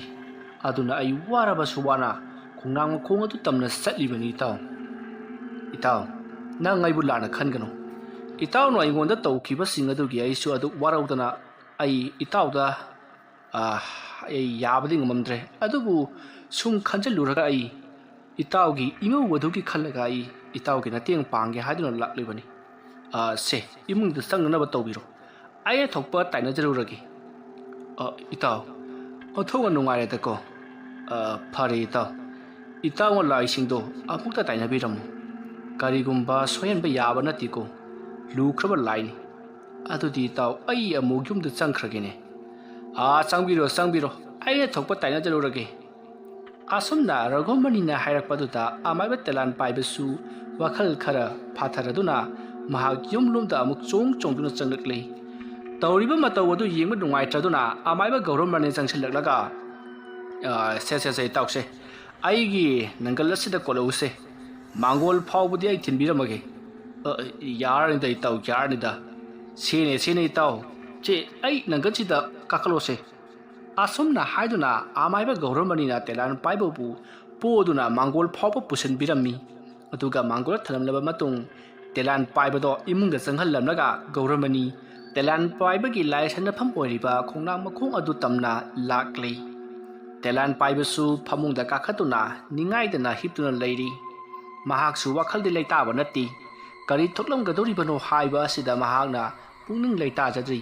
ꯑꯗꯨꯅ ꯑꯩ ꯋꯥꯔꯕꯁꯨ ꯋꯥꯅ ꯈꯣꯡꯅꯥꯡ ꯃꯈꯣꯡ ꯑꯗꯨ ꯇꯝꯅ ꯆꯠꯂꯤꯕꯅꯤ, ꯏꯇꯥꯎ꯫ ꯏꯇꯥꯎ, ꯅꯪ ꯑꯩꯕꯨ ꯂꯥꯟꯅ ꯈꯟꯒꯅꯨ꯫ ꯏꯇꯥꯎꯅ ꯑꯩꯉꯣꯟꯗ ꯇꯧꯈꯤꯕꯁꯤꯡ ꯑꯗꯨꯒꯤ ꯑꯩꯁꯨ ꯑꯗꯨ ꯋꯥꯔꯧꯗꯅ ꯑꯩ ꯏꯇꯥꯎꯗ, ꯑꯥ, ꯑꯩ ꯌꯥꯕꯗꯤ ꯉꯝꯃꯝꯗ꯭ꯔꯦ꯫ ꯑꯗꯨꯕꯨ ꯁꯨꯝ ꯈꯟꯖꯤꯜꯂꯨꯔꯒ ꯑꯩ ꯏꯇꯥꯎꯒꯤ ꯏꯃꯧ ꯑꯗꯨꯒꯤ ꯈꯜꯂꯒ ꯑꯩ ꯏꯇꯥꯎꯒꯤ ꯃꯇꯦꯡ ꯄꯥꯡꯒꯦ ꯍꯥꯏꯗꯨꯅ ꯂꯥꯛꯂꯤꯕꯅꯤ꯫ ꯑꯥ, ꯁꯦ, ꯏꯃꯨꯡꯗ ꯆꯪꯅꯅꯕ ꯇꯧꯕꯤꯔꯣ꯫ ꯑꯩꯅ ꯊꯣꯛꯄ ꯇꯥꯏꯅꯖꯔꯨꯔꯒꯦ꯫ ꯑ, ꯏꯇꯥꯎ, ꯑꯣꯟꯊꯣꯛꯅ ꯅꯨꯡꯉꯥꯏꯔꯦꯗꯀꯣ꯫ ꯑ, ꯐꯔꯦ ꯏꯇꯥꯎ꯫ ꯏꯇꯥꯎꯅ ꯂꯥꯏꯁꯤꯡꯗꯣ ꯑꯃꯨꯛꯇ ꯇꯥꯏꯅꯕꯤꯔꯝꯃꯨ꯫ ꯀꯔꯤꯒꯨꯝꯕ ꯁꯣꯏꯍꯟꯕ ꯌꯥꯕ ꯅꯠꯇꯦꯀꯣ꯫ ꯂꯨꯈ꯭ꯔꯕ ꯂꯥꯏꯅꯤ꯫ ꯑꯗꯨꯗꯤ ꯏꯇꯥꯎ, ꯑꯩ ꯑꯃꯨꯛ ꯌꯨꯝꯗ ꯆꯪꯈ꯭ꯔꯒꯦꯅꯦ꯫ ꯑꯥ, ꯆꯪꯕꯤꯔꯣ, ꯆꯪꯕꯤꯔꯣ꯫ ꯑꯩꯅ ꯊꯣꯛꯄ ꯇꯥꯏꯅꯖꯔꯨꯔꯒꯦ꯫ ꯑꯁꯨꯝꯅ ꯔꯘꯨꯃꯅꯤꯅ ꯍꯥꯏꯔꯛꯄꯗꯨꯗ ꯑꯃꯥꯏꯕ ꯇꯦꯂꯥꯟ ꯄꯥꯏꯕꯁꯨ ꯋꯥꯈꯜ ꯈꯔ ꯐꯥꯊꯔꯗꯨꯅ ꯃꯍꯥꯛ ꯌꯨꯝꯂꯣꯝꯗ ꯑꯃꯨꯛ ꯆꯣꯡ ꯆꯣꯡꯗꯨꯅ ꯆꯪꯂꯛꯂꯦ꯫ ꯇꯧꯔꯤꯕ ꯃꯇꯧ ꯑꯗꯨ ꯌꯦꯡꯕ ꯅꯨꯡꯉꯥꯏꯇ꯭ꯔꯗꯨꯅ ꯑꯃꯥꯏꯕ ꯒꯧꯔꯃꯅꯤ ꯆꯪꯁꯤꯜꯂꯛꯂꯒ, "ꯑ, ꯁꯦ, ꯁꯦ, ꯁꯦ, ꯏꯇꯥꯎꯁꯦ, ꯑꯩꯒꯤ ꯅꯪꯒꯜ ꯑꯁꯤꯗ ꯀꯣꯜꯂꯛꯎꯁꯦ꯫ ꯃꯥꯡꯒꯣꯜ ꯐꯥꯎꯕꯗꯤ ꯑꯩ ꯊꯤꯟꯕꯤꯔꯝꯃꯒꯦ꯫" "ꯑ, ꯌꯥꯔꯅꯤꯗ ꯏꯇꯥꯎ, ꯌꯥꯔꯅꯤꯗ꯫ ꯁꯦꯅꯦ, ꯁꯦꯅꯦ ꯏꯇꯥꯎ꯫ ꯁꯦ, ꯑꯩ ꯅꯪꯒꯜꯁꯤꯗ ꯀꯥꯈꯠꯂꯣꯁꯦ꯫" ꯑꯁꯨꯝꯅ ꯍꯥꯏꯗꯨꯅ ꯑꯃꯥꯏꯕ ꯒꯧꯔꯃꯅꯤꯅ ꯇꯦꯂꯥꯟ ꯄꯥꯏꯕꯕꯨ ꯄꯣꯗꯨꯅ ꯃꯥꯡꯒꯣꯜ ꯐꯥꯎꯕ ꯄꯨꯁꯤꯟꯕꯤꯔꯝꯃꯤ꯫ ꯑꯗꯨꯒ ꯃꯥꯡꯒꯣꯜ ꯊꯅꯝꯂꯕ ꯃꯇꯨꯡ ꯇꯦꯂꯥꯟ ꯄꯥꯏꯕꯗꯣ ꯏꯃꯨꯡꯗ ꯆꯪꯍꯜꯂꯝꯂꯒ ꯒꯧꯔꯃꯅꯤ ꯇꯦꯂꯥꯟ ꯄꯥꯏꯕꯒꯤ ꯂꯥꯏ ꯁꯥꯟꯅꯐꯝ ꯑꯣꯏꯔꯤꯕ ꯈꯣꯡꯅꯥꯡ ꯃꯈꯣꯡ ꯑꯗꯨ ꯇꯝꯅ ꯂꯥꯛꯂꯤ꯫ ꯇꯦꯂꯥꯟ ꯄꯥꯏꯕꯁꯨ ꯐꯃꯨꯡꯗ ꯀꯥꯈꯠꯇꯨꯅ ꯅꯤꯡꯉꯥꯏꯗꯅ ꯍꯤꯞꯇꯨꯅ ꯂꯩꯔꯤ꯫ ꯃꯍꯥꯛꯁꯨ ꯋꯥꯈꯜꯗꯤ ꯂꯩꯇꯥꯕ ꯅꯠꯇꯦ꯫ ꯀꯔꯤ ꯊꯣꯛꯂꯝꯒꯗꯧꯔꯤꯕꯅꯣ ꯍꯥꯏꯕ ꯑꯁꯤꯗ ꯃꯍꯥꯛꯅ ꯄꯨꯛꯅꯤꯡ ꯂꯩꯇꯥꯖꯗ꯭ꯔꯤ꯫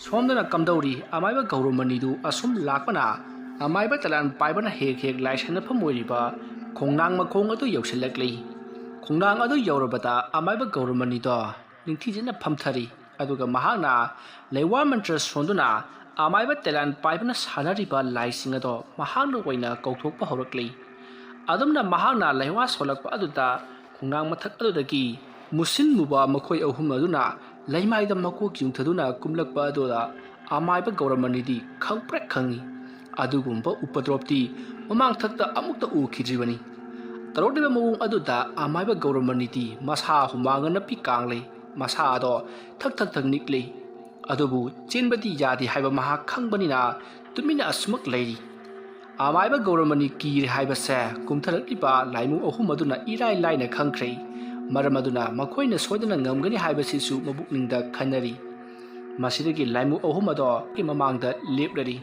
ꯁꯣꯝꯗꯅ ꯀꯝꯗꯧꯔꯤ? ꯑꯃꯥꯏꯕ ꯒꯧꯔꯃꯅꯤꯗꯨ ꯑꯁꯨꯝ ꯂꯥꯛꯄꯅ ꯑꯃꯥꯏꯕ ꯇꯦꯂꯥꯟ ꯄꯥꯏꯕꯅ ꯍꯦꯛ ꯍꯦꯛ ꯂꯥꯏ ꯁꯥꯟꯅꯐꯝ ꯑꯣꯏꯔꯤꯕ ꯈꯣꯡꯅꯥꯡ ꯃꯈꯣꯡ ꯑꯗꯨ ꯌꯧꯁꯤꯜꯂꯛꯂꯤ꯫ ꯈꯣꯡꯅꯥꯡ ꯑꯗꯨ ꯌꯧꯔꯕꯗ ꯑꯃꯥꯏꯕ ꯒꯧꯔꯃꯅꯤꯗꯣ ꯅꯤꯡꯊꯤꯖꯅ ꯐꯝꯊꯔꯤ꯫ ꯑꯗꯨꯒ ꯃꯍꯥꯛꯅ ꯂꯩꯋꯥ ꯃꯟꯇ꯭ꯔ ꯁꯣꯟꯗꯨꯅ ꯑꯃꯥꯏꯕ ꯇꯦꯂꯥꯟ ꯄꯥꯏꯕꯅ ꯁꯥꯟꯅꯔꯤꯕ ꯂꯥꯏꯁꯤꯡ ꯑꯗꯣ ꯃꯍꯥꯛꯅ ꯑꯣꯏꯅ ꯀꯧꯊꯣꯛꯄ ꯍꯧꯔꯛꯂꯤ꯫ ꯑꯗꯨꯝꯅ ꯃꯍꯥꯛꯅ ꯂꯩꯋꯥ ꯁꯣꯜꯂꯛꯄ ꯑꯗꯨꯗ ꯈꯣꯡꯅꯥꯡ ꯃꯊꯛ ꯑꯗꯨꯗꯒꯤ ꯃꯨꯁꯤꯟ ꯃꯨꯕ ꯃꯈꯣꯏ ꯑꯍꯨꯝ ꯑꯗꯨꯅ ꯂꯩꯃꯥꯏꯗ ꯃꯀꯣꯛ ꯌꯨꯡꯊꯗꯨꯅ ꯀꯨꯝꯂꯛꯄ ꯑꯗꯨꯗ ꯑꯃꯥꯏꯕ ꯒꯧꯔꯃꯅꯤꯗꯤ ꯈꯪꯄ꯭ꯔꯦꯛ ꯈꯪꯏ꯫ ꯑꯗꯨꯒꯨꯝꯕ ꯎꯄꯗ꯭ꯔꯣꯞꯇꯤ ꯃꯃꯥꯡ ꯊꯛꯇ ꯑꯃꯨꯛꯇ ꯎꯈꯤꯗ꯭ꯔꯤꯕꯅꯤ꯫ ꯇꯧꯔꯛꯂꯤꯕ ꯃꯑꯣꯡ ꯑꯗꯨꯗ ꯑꯃꯥꯏꯕ ꯒꯧꯔꯃꯅꯤꯗꯤ ꯃꯁꯥ ꯍꯨꯃꯥꯡꯅ ꯅꯞꯄꯤ ꯀꯥꯡꯂꯩ, ꯃꯁꯥ ꯑꯗꯣ ꯊꯛ ꯊꯛ ꯊꯛ ꯅꯤꯛꯂꯤ꯫ ꯑꯗꯨꯕꯨ ꯆꯦꯟꯕꯗꯤ ꯌꯥꯗꯦ ꯍꯥꯏꯕ ꯃꯍꯥꯛ ꯈꯪꯕꯅꯤꯅ ꯇꯨꯃꯤꯟꯅ ꯑꯁꯨꯃꯛ ꯂꯩꯔꯤ꯫ ꯑꯃꯥꯏꯕ ꯒꯧꯔꯃꯅꯤ ꯀꯤꯔꯦ ꯍꯥꯏꯕꯁꯦ ꯀꯨꯝꯊꯔꯛꯂꯤꯕ ꯂꯥꯏꯃꯨ ꯑꯍꯨꯝ ꯑꯗꯨꯅ ꯏꯔꯥꯏ ꯂꯥꯏꯅ ꯈꯪꯈ꯭ꯔꯦ꯫ ꯃꯔꯝ ꯑꯗꯨꯅ ꯃꯈꯣꯏꯅ ꯁꯣꯏꯗꯅ ꯉꯝꯒꯅꯤ ꯍꯥꯏꯕꯁꯤꯁꯨ ꯃꯕꯨꯛꯅꯤꯡꯗ ꯈꯟꯅꯔꯤ꯫ ꯃꯁꯤꯗꯒꯤ ꯂꯥꯏꯃꯨ ꯑꯍꯨꯝ ꯑꯗꯣ ꯃꯃꯥꯡꯗ ꯂꯦꯞꯂꯔꯤ꯫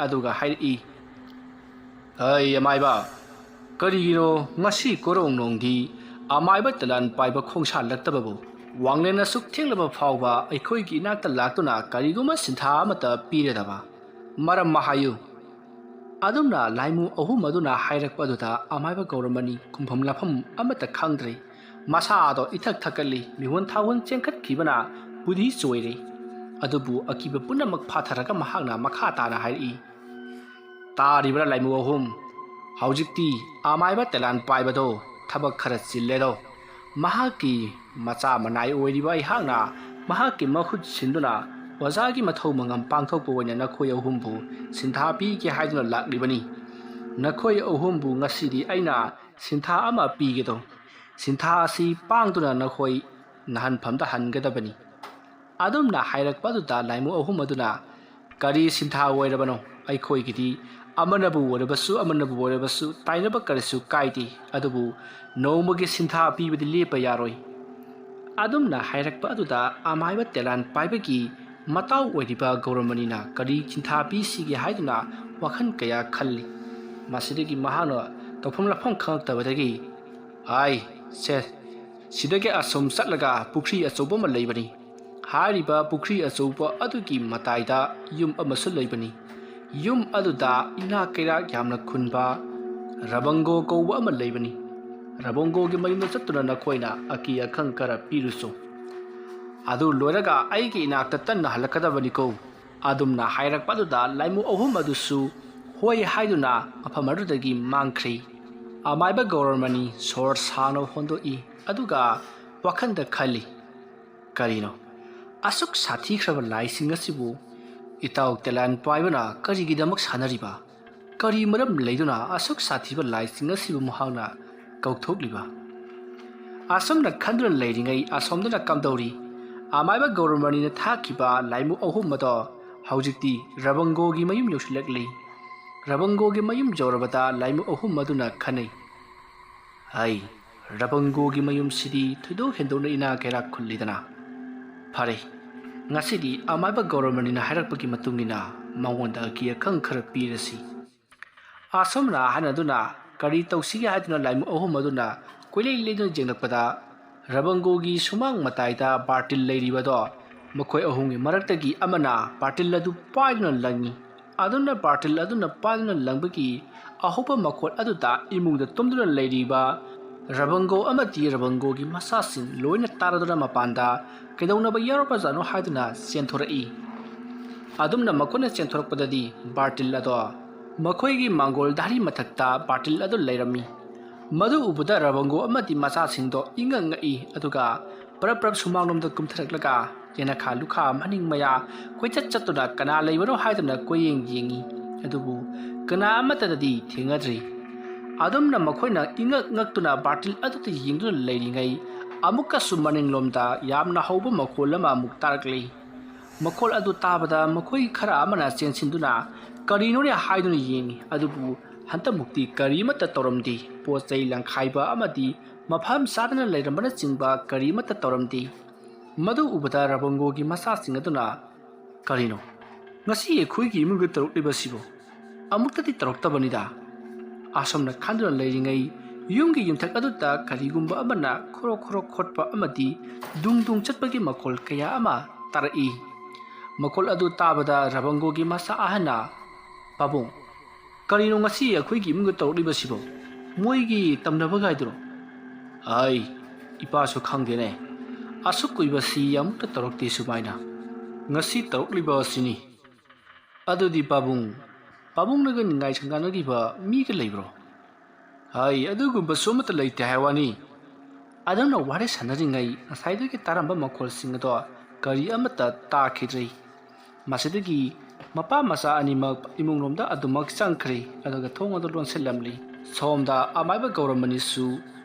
ꯑꯗꯨꯒ ꯍꯥꯏꯔꯛꯏ, "ꯑꯩ ꯑꯃꯥꯏꯕ, ꯀꯔꯤꯒꯤꯅꯣ ꯉꯁꯤ ꯀꯣꯔꯣꯡ ꯅꯣꯡꯗꯤ ꯑꯃꯥꯏꯕ ꯇꯂꯥꯟ ꯄꯥꯏꯕ ꯈꯣꯡꯁꯥꯜꯂꯛꯇꯕꯕꯨ? ꯋꯥꯡꯂꯦꯟ ꯑꯁꯨꯛ ꯊꯦꯡꯂꯕ ꯐꯥꯎꯕ ꯑꯩꯈꯣꯏꯒꯤ ꯏꯅꯥꯛꯇ ꯂꯥꯛꯇꯨꯅ ꯀꯔꯤꯒꯨꯝꯕ ꯁꯤꯟꯊꯥ ꯑꯃꯠꯇ ꯄꯤꯔꯗꯕ? ꯃꯔꯝ ꯑꯃ ꯍꯥꯏꯌꯨ꯫" ꯑꯗꯨꯝꯅ ꯂꯥꯏꯃꯨ ꯑꯍꯨꯝ ꯑꯗꯨꯅ ꯍꯥꯏꯔꯛꯄ ꯑꯗꯨꯗ ꯑꯃꯥꯏꯕ ꯒꯧꯔꯃꯅꯤ ꯈꯨꯝꯐꯝ ꯂꯥꯛꯐꯝ ꯑꯃꯠꯇ ꯈꯪꯗ꯭ꯔꯦ꯫ ꯃꯁꯥꯗꯣ ꯏꯊꯛ ꯊꯛꯀꯠꯂꯤ, ꯃꯤꯍꯣꯟ ꯊꯥꯍꯣꯟ ꯆꯦꯟꯈꯠꯈꯤꯕꯅ ꯕꯨꯙꯤ ꯆꯣꯏꯔꯦ꯫ ꯑꯗꯨꯕꯨ ꯑꯀꯤꯕ ꯄꯨꯝꯅꯃꯛ ꯐꯥꯊꯔꯒ ꯃꯍꯥꯛꯅ ꯃꯈꯥ ꯇꯥꯅ ꯍꯥꯏꯔꯛꯏ, "ꯇꯥꯔꯤꯕ꯭ꯔꯥ ꯂꯥꯏꯃꯨ ꯑꯍꯨꯝ? ꯍꯧꯖꯤꯛꯇꯤ ꯑꯃꯥꯏꯕ ꯇꯦꯂꯥꯟ ꯄꯥꯏꯕꯗꯣ ꯊꯕꯛ ꯈꯔ ꯆꯤꯜꯂꯦꯗꯣ꯫ ꯃꯍꯥꯛꯀꯤ ꯃꯆꯥ ꯃꯅꯥꯏ ꯑꯣꯏꯔꯤꯕ ꯑꯩꯍꯥꯛꯅ ꯃꯍꯥꯛꯀꯤ ꯃꯍꯨꯠ ꯁꯤꯟꯗꯨꯅ ꯑꯣꯖꯥꯒꯤ ꯃꯊꯧ ꯃꯉꯝ ꯄꯥꯡꯊꯣꯛꯄ ꯑꯣꯏꯅ ꯅꯈꯣꯏ ꯑꯍꯨꯝꯕꯨ ꯁꯤꯟꯊꯥ ꯄꯤꯒꯦ ꯍꯥꯏꯗꯨꯅ ꯂꯥꯛꯂꯤꯕꯅꯤ꯫ ꯅꯈꯣꯏ ꯑꯍꯨꯝꯕꯨ ꯉꯁꯤꯗꯤ ꯑꯩꯅ ꯁꯤꯟꯊꯥ ꯑꯃ ꯄꯤꯒꯦꯗꯣ꯫ ꯁꯤꯟꯊꯥ ꯑꯁꯤ ꯄꯥꯡꯗꯨꯅ ꯅꯈꯣꯏ ꯅꯍꯟꯐꯝꯗ ꯍꯟꯒꯗꯕꯅꯤ꯫" ꯑꯗꯨꯝꯅ ꯍꯥꯏꯔꯛꯄ ꯑꯗꯨꯗ ꯂꯥꯏꯃꯨ ꯑꯍꯨꯝ ꯑꯗꯨꯅ, "ꯀꯔꯤ ꯁꯤꯟꯊꯥ ꯑꯣꯏꯔꯕꯅꯣ? ꯑꯩꯈꯣꯏꯒꯤꯗꯤ ꯑꯃꯅꯕꯨ ꯑꯣꯏꯔꯕꯁꯨ ꯑꯃꯅꯕꯨ ꯑꯣꯏꯔꯕꯁꯨ ꯇꯥꯏꯅꯕ ꯀꯔꯤꯁꯨ ꯀꯥꯏꯗꯦ, ꯑꯗꯨꯕꯨ ꯅꯣꯡꯃꯒꯤ ꯁꯤꯟꯊꯥ ꯄꯤꯕꯗꯤ ꯂꯦꯞꯄ ꯌꯥꯔꯣꯏ꯫" ꯑꯗꯨꯝꯅ ꯍꯥꯏꯔꯛꯄ ꯑꯗꯨꯗ ꯑꯃꯥꯏꯕ ꯇꯦꯂꯥꯟ ꯄꯥꯏꯕꯒꯤ ꯃꯇꯥꯎ ꯑꯣꯏꯔꯤꯕ ꯒꯧꯔꯃꯅꯤꯅ ꯀꯔꯤ ꯁꯤꯟꯊꯥ ꯄꯤꯁꯤꯒꯦ ꯍꯥꯏꯗꯨꯅ ꯋꯥꯈꯜ ꯀꯌꯥ ꯈꯜꯂꯤ꯫ ꯃꯁꯤꯗꯒꯤ ꯃꯍꯥꯛꯅ ꯇꯧꯐꯝ ꯂꯥꯛꯐꯝ ꯈꯪꯂꯛꯇꯕꯗꯒꯤ, "ꯍꯥꯏ, ꯁꯦ, ꯁꯤꯗꯒꯤ ꯑꯁꯨꯝ ꯆꯠꯂꯒ ꯄꯨꯈ꯭ꯔꯤ ꯑꯆꯧꯕ ꯑꯃ ꯂꯩꯕꯅꯤ꯫ ꯍꯥꯏꯔꯤꯕ ꯄꯨꯈ꯭ꯔꯤ ꯑꯆꯧꯕ ꯑꯗꯨꯒꯤ ꯃꯇꯥꯏꯗ ꯌꯨꯝ ꯑꯃꯁꯨ ꯂꯩꯕꯅꯤ꯫ ꯌꯨꯝ ꯑꯗꯨꯗ ꯏꯅꯥꯛ ꯀꯩꯔꯥꯛ ꯌꯥꯝꯅ ꯈꯨꯟꯕ ꯔꯕꯪꯒꯣ ꯀꯧꯕ ꯑꯃ ꯂꯩꯕꯅꯤ꯫ ꯔꯕꯪꯒꯣꯒꯤ ꯃꯌꯨꯝꯗ ꯆꯠꯇꯨꯅ ꯅꯈꯣꯏꯅ ꯑꯀꯤ ꯑꯈꯪ ꯈꯔ ꯄꯤꯔꯨꯆꯣ꯫ ꯑꯗꯨ ꯂꯣꯏꯔꯒ ꯑꯩꯒꯤ ꯏꯅꯥꯛꯇ ꯇꯟꯅ ꯍꯜꯂꯛꯀꯗꯕꯅꯤꯀꯣ꯫" ꯑꯗꯨꯝꯅ ꯍꯥꯏꯔꯛꯄ ꯑꯗꯨꯗ ꯂꯥꯏꯃꯨ ꯑꯍꯨꯝ ꯑꯗꯨꯁꯨ ꯍꯣꯏ ꯍꯥꯏꯗꯨꯅ ꯃꯐꯝ ꯑꯗꯨꯗꯒꯤ ꯃꯥꯡꯈ꯭ꯔꯤ꯫ ꯑꯃꯥꯏꯕ ꯒꯧꯔꯃꯅꯤ ꯁꯣꯔ ꯁꯥꯡꯅ ꯍꯣꯟꯗꯣꯛꯏ, ꯑꯗꯨꯒ ꯋꯥꯈꯜꯗ ꯈꯜꯂꯤ, "ꯀꯔꯤꯅꯣ? ꯑꯁꯨꯛ ꯁꯥꯊꯤꯈ꯭ꯔꯕ ꯂꯥꯏꯁꯤꯡ ꯑꯁꯤꯕꯨ ꯏꯇꯥꯎ ꯇꯦꯂꯥꯟ ꯄꯥꯏꯕꯅ ꯀꯔꯤꯒꯤꯗꯃꯛ ꯁꯥꯟꯅꯔꯤꯕ? ꯀꯔꯤ ꯃꯔꯝ ꯂꯩꯗꯨꯅ ꯑꯁꯨꯛ ꯁꯥꯊꯤꯕ ꯂꯥꯏꯁꯤꯡ ꯑꯁꯤꯕꯨ ꯃꯍꯥꯛꯅ ꯀꯧꯊꯣꯛꯂꯤꯕ?" ꯑꯁꯨꯝꯅ ꯈꯟꯗꯨꯅ ꯂꯩꯔꯤꯉꯩ ꯑꯁꯣꯝꯗꯅ ꯀꯝꯗꯧꯔꯤ? ꯑꯃꯥꯏꯕ ꯒꯧꯔꯃꯅꯤꯅ ꯊꯥꯈꯤꯕ ꯂꯥꯏꯃꯨ ꯑꯍꯨꯝ ꯑꯗꯣ ꯍꯧꯖꯤꯛꯇꯤ ꯔꯕꯪꯒꯣꯒꯤ ꯃꯌꯨꯝ ꯌꯧꯁꯤꯜꯂꯛꯂꯤ꯫ ꯔꯕꯪꯒꯣꯒꯤ ꯃꯌꯨꯝ ꯌꯧꯔꯕꯗ ꯂꯥꯏꯃꯨ ꯑꯍꯨꯝ ꯑꯗꯨꯅ ꯈꯟꯅꯩ, "ꯑꯩ ꯔꯕꯪꯒꯣꯒꯤ ꯃꯌꯨꯝꯁꯤꯗꯤ ꯊꯣꯏꯗꯣꯛ ꯍꯦꯟꯗꯣꯛꯅ ꯏꯅꯥ ꯀꯩꯔꯥꯛ ꯈꯨꯜꯂꯤꯗꯅ꯫ ꯐꯔꯦ, ꯉꯁꯤꯗꯤ ꯑꯃꯥꯏꯕ ꯒꯧꯔꯃꯅꯤꯅ ꯍꯥꯏꯔꯛꯄꯒꯤ ꯃꯇꯨꯡ ꯏꯟꯅ ꯃꯉꯣꯟꯗ ꯑꯀꯤ ꯑꯈꯪ ꯈꯔ ꯄꯤꯔꯁꯤ"꯫ ꯑꯁꯨꯝꯅ ꯍꯥꯏꯅꯗꯨꯅ ꯀꯔꯤ ꯇꯧꯁꯤꯒꯦ ꯍꯥꯏꯗꯨꯅ ꯂꯥꯏꯃꯨ ꯑꯍꯨꯝ ꯑꯗꯨꯅ ꯀꯣꯏꯂꯩ ꯂꯩꯗꯨꯅ ꯌꯦꯡꯂꯛꯄꯗ, ꯔꯕꯪꯒꯣꯒꯤ ꯁꯨꯃꯥꯡ ꯃꯇꯥꯏꯗ ꯕꯥꯔꯇꯤꯜ ꯂꯩꯔꯤꯕꯗꯣ, ꯃꯈꯣꯏ ꯑꯍꯨꯝꯒꯤ ꯃꯔꯛꯇꯒꯤ ꯑꯃꯅ ꯕꯥꯔꯇꯤꯜ ꯑꯗꯨ ꯄꯥꯏꯗꯨꯅ ꯂꯪꯉꯤ꯫ ꯑꯗꯨꯝꯅ ꯕꯥꯔꯇꯤꯜ ꯑꯗꯨꯅ ꯄꯥꯏꯗꯨꯅ ꯂꯪꯕꯒꯤ ꯑꯍꯧꯕ ꯃꯈꯣꯜ ꯑꯗꯨꯗ ꯏꯃꯨꯡꯗ ꯇꯨꯝꯗꯨꯅ ꯂꯩꯔꯤꯕ ꯔꯕꯪꯒꯣ ꯑꯃꯗꯤ ꯔꯕꯪꯒꯣꯒꯤ ꯃꯆꯥꯁꯤꯡ ꯂꯣꯏꯅ ꯇꯥꯔꯗꯨꯅ ꯃꯄꯥꯟꯗ ꯀꯩꯗꯧꯅꯕ ꯌꯥꯎꯔꯕꯖꯥꯠꯅꯣ ꯍꯥꯏꯗꯨꯅ ꯆꯦꯟꯊꯣꯔꯛꯏ꯫ ꯑꯗꯨꯝꯅ ꯃꯈꯣꯏꯅ ꯆꯦꯟꯊꯣꯔꯛꯄꯗꯗꯤ ꯕꯥꯔꯇꯤꯜ ꯑꯗꯣ ꯃꯈꯣꯏꯒꯤ ꯃꯥꯡꯒꯣꯜ ꯙꯥꯔꯤ ꯃꯊꯛꯇ ꯕꯥꯔꯇꯤꯜ ꯑꯗꯨ ꯂꯩꯔꯝꯃꯤ꯫ ꯃꯗꯨ ꯎꯕꯗ ꯔꯕꯪꯒꯣ ꯑꯃꯗꯤ ꯃꯆꯥꯁꯤꯡꯗꯣ ꯏꯉꯛ ꯉꯛꯏ, ꯑꯗꯨꯒ ꯄꯔꯞ ꯄꯔꯞ ꯁꯨꯃꯥꯡꯂꯣꯝꯗ ꯀꯨꯝꯊꯔꯛꯂꯒ ꯌꯦꯅꯈꯥ ꯂꯨꯈꯥ ꯃꯅꯤꯡ ꯃꯌꯥ ꯀꯣꯏꯆꯠ ꯆꯠꯇꯨꯅ ꯀꯅꯥ ꯂꯩꯕꯅꯣ ꯍꯥꯏꯗꯨꯅ ꯀꯣꯏꯌꯦꯡ ꯌꯦꯡꯉꯤ꯫ ꯑꯗꯨꯕꯨ ꯀꯅꯥ ꯑꯃꯠꯇꯗꯗꯤ ꯊꯦꯡꯅꯗ꯭ꯔꯤ꯫ ꯑꯗꯨꯝꯅ ꯃꯈꯣꯏꯅ ꯏꯉꯛ ꯉꯛꯇꯨꯅ ꯕꯥꯔꯇꯤꯜ ꯑꯗꯨꯗ ꯌꯦꯡꯗꯨꯅ ꯂꯩꯔꯤꯉꯩ, ꯑꯃꯨꯛꯀꯁꯨ ꯃꯅꯤꯡꯂꯣꯝꯗ ꯌꯥꯝꯅ ꯍꯧꯕ ꯃꯈꯣꯜ ꯑꯃ ꯑꯃꯨꯛ ꯇꯥꯔꯛꯂꯤ꯫ ꯃꯈꯣꯜ ꯑꯗꯨ ꯇꯥꯕꯗ ꯃꯈꯣꯏ ꯈꯔ ꯑꯃꯅ ꯆꯦꯟꯁꯤꯟꯗꯨꯅ ꯀꯔꯤꯅꯣꯅꯦ ꯍꯥꯏꯗꯨꯅ ꯌꯦꯡꯉꯤ, ꯑꯗꯨꯕꯨ ꯍꯟꯗꯛꯃꯨꯛꯇꯤ ꯀꯔꯤ ꯑꯃꯠꯇ ꯇꯧꯔꯝꯗꯦ꯫ ꯄꯣꯠ ꯆꯩ ꯂꯪꯈꯥꯏꯕ ꯑꯃꯗꯤ ꯃꯐꯝ ꯆꯥꯗꯅ ꯂꯩꯔꯝꯕꯅꯆꯤꯡꯕ ꯀꯔꯤ ꯑꯃꯠꯇ ꯇꯧꯔꯝꯗꯦ꯫ ꯃꯗꯨ ꯎꯕꯗ ꯔꯕꯪꯒꯣꯒꯤ ꯃꯆꯥꯁꯤꯡ ꯑꯗꯨꯅ, "ꯀꯔꯤꯅꯣ, ꯉꯁꯤ ꯑꯩꯈꯣꯏꯒꯤ ꯏꯃꯨꯡꯗ ꯇꯧꯔꯛꯂꯤꯕꯁꯤꯕꯨ? ꯑꯃꯨꯛꯇꯗꯤ ꯇꯧꯔꯛꯇꯕꯅꯤꯗ"꯫ ꯑꯁꯨꯝꯅ ꯈꯟꯗꯨꯅ ꯂꯩꯔꯤꯉꯩ, ꯌꯨꯝꯒꯤ ꯌꯨꯝꯊꯛ ꯑꯗꯨꯗ ꯀꯔꯤꯒꯨꯝꯕ ꯑꯃꯅ ꯈꯣꯔꯣ ꯈꯣꯔꯣ ꯈꯣꯠꯄ ꯑꯃꯗꯤ ꯗꯨꯡ ꯗꯨꯡ ꯆꯠꯄꯒꯤ ꯃꯈꯣꯜ ꯀꯌꯥ ꯑꯃ ꯇꯥꯔꯛꯏ꯫ ꯃꯈꯣꯜ ꯑꯗꯨ ꯇꯥꯕꯗ ꯔꯕꯪꯒꯣꯒꯤ ꯃꯆꯥ ꯑꯍꯟꯅ, "ꯄꯥꯕꯨꯡ, ꯀꯔꯤꯅꯣ ꯉꯁꯤ ꯑꯩꯈꯣꯏꯒꯤ ꯏꯃꯨꯡꯗ ꯇꯧꯔꯛꯂꯤꯕꯁꯤꯕꯣ? ꯃꯣꯏꯒꯤ ꯇꯝꯅꯕꯒꯥꯏꯗꯨꯔꯣ?" "ꯑꯩ, ꯏꯄꯥꯁꯨ ꯈꯪꯗꯦꯅꯦ꯫ ꯑꯁꯨꯛ ꯀꯨꯏꯕꯁꯤ ꯑꯃꯨꯛꯇ ꯇꯧꯔꯛꯇꯦ ꯁꯨꯃꯥꯏꯅ꯫ ꯉꯁꯤ ꯇꯧꯔꯛꯂꯤꯕ ꯑꯁꯤꯅꯤ꯫ ꯑꯗꯨꯗꯤ ꯄꯥꯕꯨꯡ, ꯄꯥꯕꯨꯡꯅꯒ ꯅꯤꯡꯉꯥꯏ ꯁꯪꯗꯥꯅꯈꯤꯕ ꯃꯤꯒ ꯂꯩꯕ꯭ꯔꯣ?" "ꯍꯥꯏ, ꯑꯗꯨꯒꯨꯝꯕꯁꯨ ꯑꯃꯠꯇ ꯂꯩꯇꯦ ꯍꯥꯏ ꯋꯥꯅꯤ"꯫ ꯑꯗꯨꯝꯅ ꯋꯥꯔꯤ ꯁꯥꯟꯅꯔꯤꯉꯩ ꯉꯁꯥꯏꯗꯒꯤ ꯇꯥꯔꯝꯕ ꯃꯈꯣꯜꯁꯤꯡ ꯑꯗꯣ ꯀꯔꯤ ꯑꯃꯠꯇ ꯇꯥꯈꯤꯗ꯭ꯔꯦ꯫ ꯃꯁꯤꯗꯒꯤ ꯃꯄꯥ ꯃꯆꯥ ꯑꯅꯤꯃꯛ ꯏꯃꯨꯡꯂꯣꯝꯗ ꯑꯗꯨꯃꯛ ꯆꯪꯈ꯭ꯔꯦ, ꯑꯗꯨꯒ ꯊꯣꯡ ꯑꯗꯨ ꯂꯣꯟꯁꯤꯜꯂꯝꯂꯤ꯫ ꯁꯣꯝꯗ ꯑꯃꯥꯏꯕ ꯒꯧꯔꯃꯅꯤꯁꯨ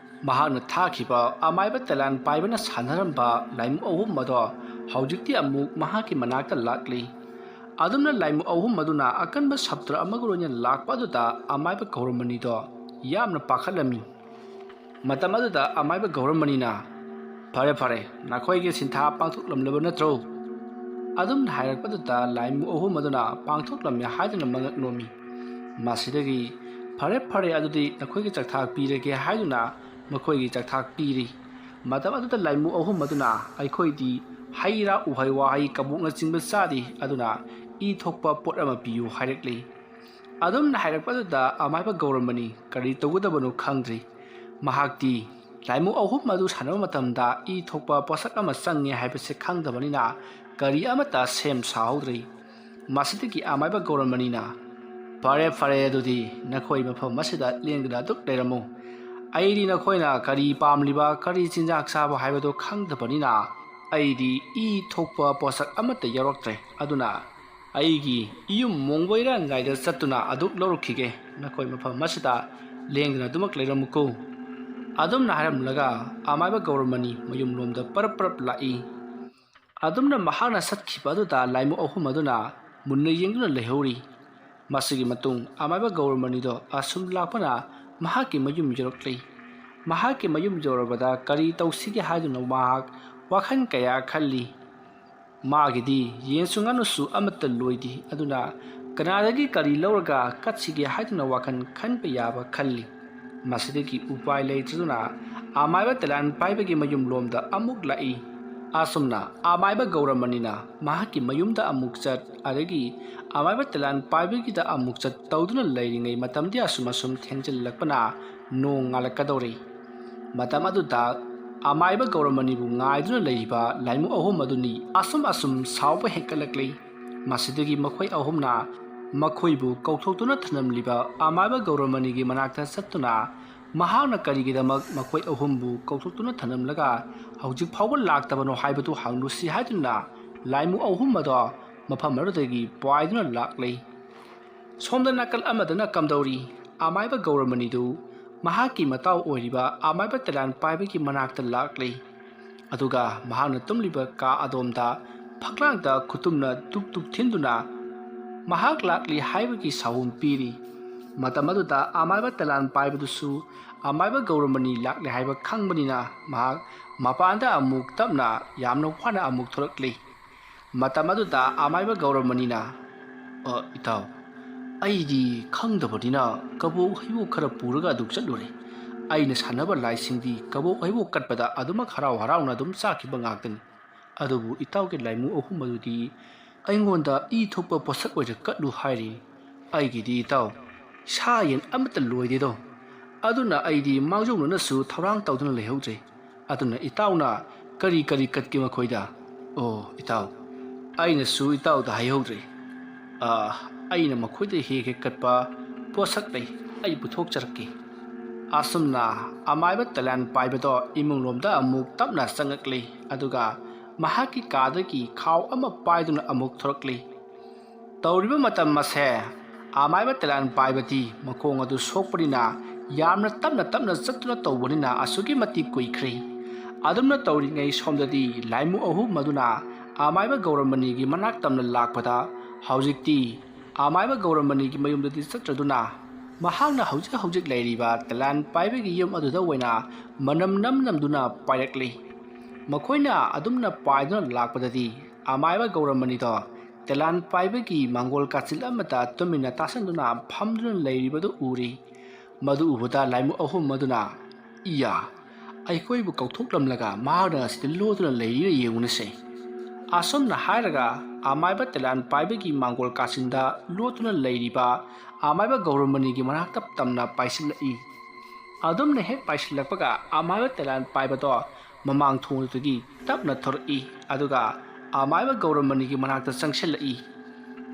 ꯃꯍꯥꯛꯅ ꯊꯥꯈꯤꯕ ꯑꯃꯥꯏꯕ ꯇꯦꯂꯥꯟ ꯄꯥꯏꯕꯅ ꯁꯥꯟꯅꯔꯝꯕ ꯂꯥꯏꯃꯨ ꯑꯍꯨꯝ ꯑꯗꯣ ꯍꯧꯖꯤꯛꯇꯤ ꯑꯃꯨꯛ ꯃꯍꯥꯛꯀꯤ ꯃꯅꯥꯛꯇ ꯂꯥꯛꯂꯤ꯫ ꯑꯗꯨꯝꯅ ꯂꯥꯏꯃꯨ ꯑꯍꯨꯝ ꯑꯗꯨꯅ ꯑꯀꯟꯕ ꯁꯞꯇ꯭ꯔ ꯑꯃꯒ ꯂꯣꯏꯅꯅ ꯂꯥꯛꯄ ꯑꯗꯨꯗ ꯑꯃꯥꯏꯕ ꯒꯧꯔꯃꯅꯤꯗꯣ ꯌꯥꯝꯅ ꯄꯥꯈꯠꯂꯝꯃꯤ꯫ ꯃꯇꯝ ꯑꯗꯨꯗ ꯑꯃꯥꯏꯕ ꯒꯧꯔꯃꯅꯤꯅ, "ꯐꯔꯦ ꯐꯔꯦ, ꯅꯈꯣꯏꯒꯤ ꯁꯤꯟꯊꯥ ꯄꯥꯡꯊꯣꯛꯂꯝꯂꯕ ꯅꯠꯇ꯭ꯔꯣ?" ꯑꯗꯨꯝꯅ ꯍꯥꯏꯔꯛꯄꯗꯨꯗ ꯂꯥꯏꯃꯨ ꯑꯍꯨꯝ ꯑꯗꯨꯅ ꯄꯥꯡꯊꯣꯛꯂꯝꯃꯦ ꯍꯥꯏꯗꯨꯅ ꯃꯉꯛ ꯅꯣꯝꯃꯤ꯫ ꯃꯁꯤꯗꯒꯤ, "ꯐꯔꯦ ꯐꯔꯦ, ꯑꯗꯨꯗꯤ ꯅꯈꯣꯏꯒꯤ ꯆꯥꯛꯊꯥꯛ ꯄꯤꯔꯒꯦ" ꯍꯥꯏꯗꯨꯅ ꯃꯈꯣꯏꯒꯤ ꯆꯥꯛꯊꯥꯛ ꯄꯤꯔꯤ꯫ ꯃꯇꯝ ꯑꯗꯨꯗ ꯂꯥꯏꯃꯨ ꯑꯍꯨꯝ ꯑꯗꯨꯅ, "ꯑꯩꯈꯣꯏꯗꯤ ꯍꯩ ꯔꯥ, ꯎꯍꯩ ꯋꯥꯍꯩ, ꯀꯕꯣꯛꯅꯆꯤꯡꯕ ꯆꯥꯗꯦ, ꯑꯗꯨꯅ ꯏ ꯊꯣꯛꯄ ꯄꯣꯠ ꯑꯃ ꯄꯤꯌꯨ" ꯍꯥꯏꯔꯛꯂꯤ꯫ ꯑꯗꯨꯝꯅ ꯍꯥꯏꯔꯛꯄꯗꯨꯗ ꯑꯃꯥꯏꯕ ꯒꯧꯔꯃꯅꯤ ꯀꯔꯤ ꯇꯧꯒꯗꯕꯅꯣ ꯈꯪꯗ꯭ꯔꯤ꯫ ꯃꯍꯥꯛꯇꯤ ꯂꯥꯏꯃꯨ ꯑꯍꯨꯝ ꯑꯗꯨ ꯁꯥꯟꯅꯕ ꯃꯇꯝꯗ ꯏ ꯊꯣꯛꯄ ꯄꯣꯠꯁꯛ ꯑꯃ ꯆꯪꯉꯦ ꯍꯥꯏꯕꯁꯤ ꯈꯪꯗꯕꯅꯤꯅ ꯀꯔꯤ ꯑꯃꯠꯇ ꯁꯦꯝ ꯁꯥꯍꯧꯗ꯭ꯔꯤ꯫ ꯃꯁꯤꯗꯒꯤ ꯑꯃꯥꯏꯕ ꯒꯧꯔꯃꯅꯤꯅ, "ꯐꯔꯦ ꯐꯔꯦ, ꯑꯗꯨꯗꯤ ꯅꯈꯣꯏ ꯃꯐꯝ ꯑꯁꯤꯗ ꯂꯦꯡꯗꯅ ꯑꯗꯨꯛ ꯂꯩꯔꯝꯃꯨ꯫ ꯑꯩꯗꯤ ꯅꯈꯣꯏꯅ ꯀꯔꯤ ꯄꯥꯝꯂꯤꯕ, ꯀꯔꯤ ꯆꯤꯟꯖꯥꯛ ꯆꯥꯕ ꯍꯥꯏꯕꯗꯨ ꯈꯪꯗꯕꯅꯤꯅ ꯑꯩꯗꯤ ꯏ ꯊꯣꯛꯄ ꯄꯣꯠꯁꯛ ꯑꯃꯠꯇ ꯌꯥꯎꯔꯛꯇ꯭ꯔꯦ꯫ ꯑꯗꯨꯅ ꯑꯩꯒꯤ ꯏꯌꯨꯝ ꯃꯣꯡꯕꯣꯏꯔꯥ ꯉꯥꯏꯗ ꯆꯠꯇꯨꯅ ꯑꯗꯨꯛ ꯂꯧꯔꯛꯈꯤꯒꯦ꯫ ꯅꯈꯣꯏ ꯃꯐꯝ ꯑꯁꯤꯗ ꯂꯦꯡꯗꯅ ꯑꯗꯨꯃꯛ ꯂꯩꯔꯝꯃꯨꯀꯣ"꯫ ꯑꯗꯨꯝꯅ ꯍꯥꯏꯔꯝꯂꯒ ꯑꯃꯥꯏꯕ ꯒꯧꯔꯃꯅꯤ ꯃꯌꯨꯝꯂꯣꯝꯗ ꯄꯔꯞ ꯄꯔꯞ ꯂꯥꯛꯏ꯫ ꯑꯗꯨꯝꯅ ꯃꯍꯥꯛꯅ ꯆꯠꯈꯤꯕ ꯑꯗꯨꯗ ꯂꯥꯏꯃꯨ ꯑꯍꯨꯝ ꯑꯗꯨꯅ ꯃꯨꯟꯅ ꯌꯦꯡꯗꯨꯅ ꯂꯩꯍꯧꯔꯤ꯫ ꯃꯁꯤꯒꯤ ꯃꯇꯨꯡ ꯑꯃꯥꯏꯕ ꯒꯧꯔꯃꯅꯤꯗꯣ ꯑꯁꯨꯝ ꯂꯥꯛꯄꯅ ꯃꯍꯥꯛꯀꯤ ꯃꯌꯨꯝ ꯌꯧꯔꯛꯂꯤ꯫ ꯃꯍꯥꯛꯀꯤ ꯃꯌꯨꯝ ꯌꯧꯔꯕꯗ ꯀꯔꯤ ꯇꯧꯁꯤꯒꯦ ꯍꯥꯏꯗꯨꯅ ꯃꯍꯥꯛ ꯋꯥꯈꯜ ꯀꯌꯥ ꯈꯜꯂꯤ꯫ ꯃꯥꯒꯤꯗꯤ ꯌꯦꯟꯁꯨ ꯉꯥꯅꯨꯁꯨ ꯑꯃꯠꯇ ꯂꯣꯏꯗꯦ, ꯑꯗꯨꯅ ꯀꯅꯥꯗꯒꯤ ꯀꯔꯤ ꯂꯧꯔꯒ ꯀꯠꯁꯤꯒꯦ ꯍꯥꯏꯗꯨꯅ ꯋꯥꯈꯜ ꯈꯟꯕ ꯌꯥꯕ ꯈꯜꯂꯤ꯫ ꯃꯁꯤꯗꯒꯤ ꯎꯄꯥꯏ ꯂꯩꯇ꯭ꯔꯗꯨꯅ ꯑꯃꯥꯏꯕ ꯇꯦꯂꯥꯟ ꯄꯥꯏꯕꯒꯤ ꯃꯌꯨꯝꯂꯣꯝꯗ ꯑꯃꯨꯛ ꯂꯥꯛꯏ꯫ ꯑꯁꯨꯝꯅ ꯑꯃꯥꯏꯕ ꯒꯧꯔꯃꯅꯤꯅ ꯃꯍꯥꯛꯀꯤ ꯃꯌꯨꯝꯗ ꯑꯃꯨꯛ ꯆꯠ, ꯑꯗꯒꯤ ꯑꯃꯥꯏꯕ ꯇꯦꯂꯥꯟ ꯄꯥꯏꯕꯒꯤꯗ ꯑꯃꯨꯛ ꯆꯠ ꯇꯧꯗꯨꯅ ꯂꯩꯔꯤꯉꯩ ꯃꯇꯝꯗꯤ ꯑꯁꯨꯝ ꯑꯁꯨꯝ ꯊꯦꯡꯖꯤꯜꯂꯛꯄꯅ ꯅꯣꯡ ꯉꯥꯜꯂꯛꯀꯗꯧꯔꯤ꯫ ꯃꯇꯝ ꯑꯗꯨꯗ ꯑꯃꯥꯏꯕ ꯒꯧꯔꯃꯅꯤꯕꯨ ꯉꯥꯏꯗꯨꯅ ꯂꯩꯔꯤꯕ ꯂꯥꯏꯃꯨ ꯑꯍꯨꯝ ꯑꯗꯨꯅꯤ ꯑꯁꯨꯝ ꯑꯁꯨꯝ ꯁꯥꯎꯕ ꯍꯦꯟꯒꯠꯂꯛꯂꯤ꯫ ꯃꯁꯤꯗꯒꯤ ꯃꯈꯣꯏ ꯑꯍꯨꯝꯅ ꯃꯈꯣꯏꯕꯨ ꯀꯧꯊꯣꯛꯇꯨꯅ ꯊꯅꯝꯂꯤꯕ ꯑꯃꯥꯏꯕ ꯒꯧꯔꯃꯅꯤꯒꯤ ꯃꯅꯥꯛꯇ ꯆꯠꯇꯨꯅ ꯃꯍꯥꯛꯅ ꯀꯔꯤꯒꯤꯗꯃꯛ ꯃꯈꯣꯏ ꯑꯍꯨꯝꯕꯨ ꯀꯧꯊꯣꯛꯇꯨꯅ ꯊꯅꯝꯂꯒ ꯍꯧꯖꯤꯛ ꯐꯥꯎꯕ ꯂꯥꯛꯇꯕꯅꯣ ꯍꯥꯏꯕꯗꯨ ꯍꯪꯂꯨꯁꯤ ꯍꯥꯏꯗꯨꯅ ꯂꯥꯏꯃꯨ ꯑꯍꯨꯝ ꯑꯗꯣ ꯃꯐꯝ ꯑꯗꯨꯗꯒꯤ ꯄꯥꯏꯗꯨꯅ ꯂꯥꯛꯂꯤ꯫ ꯁꯣꯝꯗ ꯅꯥꯀꯜ ꯑꯃꯗꯅ ꯀꯝꯗꯧꯔꯤ? ꯑꯃꯥꯏꯕ ꯒꯧꯔꯃꯅꯤꯗꯨ ꯃꯍꯥꯛꯀꯤ ꯃꯇꯥꯎ ꯑꯣꯏꯔꯤꯕ ꯑꯃꯥꯏꯕ ꯇꯦꯂꯥꯟ ꯄꯥꯏꯕꯒꯤ ꯃꯅꯥꯛꯇ ꯂꯥꯛꯂꯤ꯫ ꯑꯗꯨꯒ ꯃꯍꯥꯛꯅ ꯇꯨꯝꯂꯤꯕ ꯀꯥ ꯑꯗꯣꯝꯗ ꯐꯛꯂꯥꯡꯗ ꯈꯨꯇꯨꯝꯅ ꯇꯨꯛ ꯇꯨꯛ ꯊꯤꯟꯗꯨꯅ ꯃꯍꯥꯛ ꯂꯥꯛꯂꯤ ꯍꯥꯏꯕꯒꯤ ꯁꯥꯎꯍꯨꯝ ꯄꯤꯔꯤ꯫ ꯃꯇꯝ ꯑꯗꯨꯗ ꯑꯃꯥꯏꯕ ꯇꯦꯂꯥꯟ ꯄꯥꯏꯕꯗꯨꯁꯨ ꯑꯃꯥꯏꯕ ꯒꯧꯔꯃꯅꯤ ꯂꯥꯛꯂꯦ ꯍꯥꯏꯕ ꯈꯪꯕꯅꯤꯅ ꯃꯍꯥꯛ ꯃꯄꯥꯟꯗ ꯑꯃꯨꯛ ꯇꯞꯅ ꯌꯥꯝꯅ ꯋꯥꯅ ꯑꯃꯨꯛ ꯊꯣꯛꯂꯛꯂꯤ꯫ ꯃꯇꯝ ꯑꯗꯨꯗ ꯑꯃꯥꯏꯕ ꯒꯧꯔꯃꯅꯤꯅ, "ꯑ, ꯏꯇꯥꯎ, ꯑꯩꯗꯤ ꯈꯪꯗꯕꯅꯤꯅ ꯀꯕꯣꯛ ꯍꯩꯕꯣꯛ ꯈꯔ ꯄꯨꯔꯒ ꯑꯗꯨꯝ ꯆꯠꯂꯨꯔꯦ꯫ ꯑꯩꯅ ꯁꯥꯟꯅꯕ ꯂꯥꯏꯁꯤꯡꯗꯤ ꯀꯕꯣꯛ ꯍꯩꯕꯣꯛ ꯀꯠꯄꯗ ꯑꯗꯨꯃꯛ ꯍꯔꯥꯎ ꯍꯔꯥꯎꯅ ꯑꯗꯨꯝ ꯆꯥꯈꯤꯕ ꯉꯥꯛꯇꯅꯤ꯫ ꯑꯗꯨꯕꯨ ꯏꯇꯥꯎꯒꯤ ꯂꯥꯏꯃꯨ ꯑꯍꯨꯝ ꯑꯗꯨꯗꯤ ꯑꯩꯉꯣꯟꯗ ꯏ ꯊꯣꯛꯄ ꯄꯣꯠꯁꯛ ꯑꯣꯏꯅ ꯀꯠꯂꯨ ꯍꯥꯏꯔꯤ꯫ ꯑꯩꯒꯤꯗꯤ ꯏꯇꯥꯎ, ꯁꯥ ꯌꯦꯟ ꯑꯃꯠꯇ ꯂꯣꯏꯗꯦꯗꯣ꯫ ꯑꯗꯨꯅ ꯑꯩꯗꯤ ꯃꯥꯡꯖꯧꯅꯅꯁꯨ ꯊꯧꯔꯥꯡ ꯇꯧꯗꯨꯅ ꯂꯩꯍꯧꯗ꯭ꯔꯦ꯫ ꯑꯗꯨꯅ ꯏꯇꯥꯎꯅ ꯀꯔꯤ ꯀꯔꯤ ꯀꯠꯀꯦ ꯃꯈꯣꯏꯗ?" "ꯑꯣ ꯏꯇꯥꯎ, ꯑꯩꯅꯁꯨ ꯏꯇꯥꯎꯗ ꯍꯥꯏꯍꯧꯗ꯭ꯔꯦ꯫ ꯑ, ꯑꯩꯅ ꯃꯈꯣꯏꯗ ꯍꯦꯛ ꯍꯦꯛ ꯀꯠꯄ ꯄꯣꯠꯁꯛ ꯂꯩ, ꯑꯩ ꯄꯨꯊꯣꯛꯆꯔꯛꯀꯦ꯫" ꯑꯁꯨꯝꯅ ꯑꯃꯥꯏꯕ ꯇꯦꯂꯥꯟ ꯄꯥꯏꯕꯗꯣ ꯏꯃꯨꯡꯂꯣꯝꯗ ꯑꯃꯨꯛ ꯇꯞꯅ ꯆꯪꯉꯛꯂꯤ, ꯑꯗꯨꯒ ꯃꯍꯥꯛꯀꯤ ꯀꯥꯗꯒꯤ ꯈꯥꯎ ꯑꯃ ꯄꯥꯏꯗꯨꯅ ꯑꯃꯨꯛ ꯊꯣꯔꯛꯂꯤ꯫ ꯇꯧꯔꯤꯕ ꯃꯇꯝ ꯑꯁꯦ ꯑꯃꯥꯏꯕ ꯇꯦꯂꯥꯟ ꯄꯥꯏꯕꯗꯤ ꯃꯈꯣꯡ ꯑꯗꯨ ꯁꯣꯛꯄꯅꯤꯅ ꯌꯥꯝꯅ ꯇꯞꯅ ꯇꯞꯅ ꯆꯠꯇꯨꯅ ꯇꯧꯕꯅꯤꯅ ꯑꯁꯨꯛꯀꯤ ꯃꯇꯤꯛ ꯀꯨꯏꯈ꯭ꯔꯦ꯫ ꯑꯗꯨꯝꯅ ꯇꯧꯔꯤꯉꯩ ꯁꯣꯝꯗꯗꯤ ꯂꯥꯏꯃꯨ ꯑꯍꯨꯝ ꯑꯗꯨꯅ ꯑꯃꯥꯏꯕ ꯒꯧꯔꯃꯅꯤꯒꯤ ꯃꯅꯥꯛ ꯇꯝꯅ ꯂꯥꯛꯄꯗ ꯍꯧꯖꯤꯛꯇꯤ ꯑꯃꯥꯏꯕ ꯒꯧꯔꯃꯅꯤꯒꯤ ꯃꯌꯨꯝꯗꯗꯤ ꯆꯠꯇ꯭ꯔꯗꯨꯅ ꯃꯍꯥꯛꯅ ꯍꯧꯖꯤꯛ ꯍꯧꯖꯤꯛ ꯂꯩꯔꯤꯕ ꯇꯦꯂꯥꯟ ꯄꯥꯏꯕꯒꯤ ꯌꯨꯝ ꯑꯗꯨꯗ ꯑꯣꯏꯅ ꯃꯅꯝ ꯅꯝ ꯅꯝꯗꯨꯅ ꯄꯥꯏꯔꯛꯂꯤ꯫ ꯃꯈꯣꯏꯅ ꯑꯗꯨꯝꯅ ꯄꯥꯏꯗꯨꯅ ꯂꯥꯛꯄꯗꯗꯤ ꯑꯃꯥꯏꯕ ꯒꯧꯔꯃꯅꯤꯗꯣ ꯇꯦꯂꯥꯟ ꯄꯥꯏꯕꯒꯤ ꯃꯥꯡꯒꯣꯜ ꯀꯥꯆꯤꯜ ꯑꯃꯗ ꯇꯨꯃꯤꯟꯅ ꯇꯥꯁꯟꯗꯨꯅ ꯐꯝꯗꯨꯅ ꯂꯩꯔꯤꯕꯗꯨ ꯎꯔꯤ꯫ ꯃꯗꯨ ꯎꯕꯗ ꯂꯥꯏꯃꯨ ꯑꯍꯨꯝ ꯑꯗꯨꯅ, "ꯏꯌꯥ, ꯑꯩꯈꯣꯏꯕꯨ ꯀꯧꯊꯣꯛꯂꯝꯂꯒ ꯃꯍꯥꯛꯅ ꯑꯁꯤꯗ ꯂꯣꯠꯇꯨꯅ ꯂꯩꯔꯤꯅ ꯌꯦꯡꯉꯨꯅꯁꯦ꯫" ꯑꯁꯨꯝꯅ ꯍꯥꯏꯔꯒ ꯑꯃꯥꯏꯕ ꯇꯦꯂꯥꯟ ꯄꯥꯏꯕꯒꯤ ꯃꯥꯡꯒꯣꯜ ꯀꯥꯆꯤꯟꯗ ꯂꯣꯠꯇꯨꯅ ꯂꯩꯔꯤꯕ ꯑꯃꯥꯏꯕ ꯒꯧꯔꯃꯅꯤꯒꯤ ꯃꯅꯥꯛꯇ ꯇꯞꯅ ꯄꯥꯏꯁꯤꯜꯂꯛꯏ꯫ ꯑꯗꯨꯝꯅ ꯍꯦꯛ ꯄꯥꯏꯁꯤꯜꯂꯛꯄꯒ ꯑꯃꯥꯏꯕ ꯇꯦꯂꯥꯟ ꯄꯥꯏꯕꯗꯣ ꯃꯃꯥꯡ ꯊꯣꯡꯗꯨꯗꯒꯤ ꯇꯞꯅ ꯊꯣꯔꯛꯏ, ꯑꯗꯨꯒ ꯑꯃꯥꯏꯕ ꯒꯧꯔꯃꯅꯤꯒꯤ ꯃꯅꯥꯛꯇ ꯆꯪꯁꯤꯜꯂꯛꯏ꯫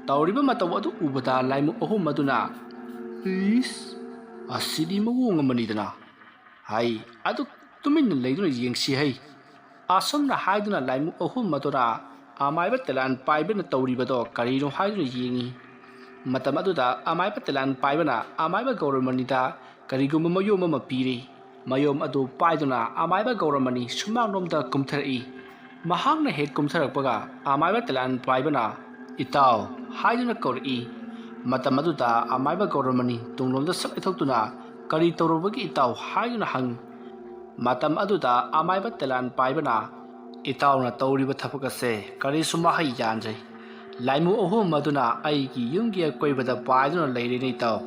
ꯇꯧꯔꯤꯕ ꯃꯇꯧ ꯑꯗꯨ ꯎꯕꯗ ꯂꯥꯏꯃꯨ ꯑꯍꯨꯝ ꯑꯗꯨꯅ, "ꯏꯁ, ꯑꯁꯤꯗꯤ ꯃꯑꯣꯡ ꯑꯃꯅꯤꯗꯅ" ꯍꯥꯏ꯫ "ꯑꯗꯨ ꯇꯨꯃꯤꯟꯅ ꯂꯩꯗꯨꯅ ꯌꯦꯡꯁꯤ ꯍꯩ꯫" ꯑꯁꯨꯝꯅ ꯍꯥꯏꯗꯨꯅ ꯂꯥꯏꯃꯨ ꯑꯍꯨꯝ ꯑꯗꯨꯅ ꯑꯃꯥꯏꯕ ꯇꯦꯂꯥꯟ ꯄꯥꯏꯕꯅ ꯇꯧꯔꯤꯕꯗꯣ ꯀꯔꯤꯅꯣ ꯍꯥꯏꯗꯨꯅ ꯌꯦꯡꯉꯤ꯫ ꯃꯇꯝ ꯑꯗꯨꯗ ꯑꯃꯥꯏꯕ ꯇꯦꯂꯥꯟ ꯄꯥꯏꯕꯅ ꯑꯃꯥꯏꯕ ꯒꯧꯔꯃꯅꯤꯗ ꯀꯔꯤꯒꯨꯝꯕ ꯃꯌꯣꯝ ꯑꯃ ꯄꯤꯔꯤ꯫ ꯃꯌꯣꯝ ꯑꯗꯨ ꯄꯥꯏꯗꯨꯅ ꯑꯃꯥꯏꯕ ꯒꯧꯔꯃꯅꯤ ꯁꯨꯃꯥꯡꯂꯣꯝꯗ ꯀꯨꯝꯊꯔꯛꯏ꯫ ꯃꯍꯥꯛꯅ ꯍꯦꯛ ꯀꯨꯝꯊꯔꯛꯄꯒ ꯑꯃꯥꯏꯕ ꯇꯦꯂꯥꯟ ꯄꯥꯏꯕꯅ, "ꯏꯇꯥꯎ" ꯍꯥꯏꯗꯨꯅ ꯀꯧꯔꯛꯏ꯫ ꯃꯇꯝ ꯑꯗꯨꯗ ꯑꯃꯥꯏꯕ ꯒꯧꯔꯃꯅꯤ ꯇꯨꯡꯂꯣꯝꯗ ꯁꯛ ꯏꯊꯣꯛꯇꯨꯅ, "ꯀꯔꯤ ꯇꯧꯔꯨꯕꯒꯤ ꯏꯇꯥꯎ?" ꯍꯥꯏꯗꯨꯅ ꯍꯪꯉꯤ꯫ ꯃꯇꯝ ꯑꯗꯨꯗ ꯑꯃꯥꯏꯕ ꯇꯦꯂꯥꯟ ꯄꯥꯏꯕꯅ, "ꯏꯇꯥꯎꯅ ꯇꯧꯔꯤꯕ ꯊꯕꯛ ꯑꯁꯦ ꯀꯔꯤꯁꯨ ꯃꯍꯩ ꯌꯥꯟꯗ꯭ꯔꯦ꯫ ꯂꯥꯏꯃꯨ ꯑꯍꯨꯝ ꯑꯗꯨꯅ ꯑꯩꯒꯤ ꯌꯨꯝꯒꯤ ꯑꯀꯣꯏꯕꯗ ꯄꯥꯏꯗꯨꯅ ꯂꯩꯔꯦꯅꯦ ꯏꯇꯥꯎ"꯫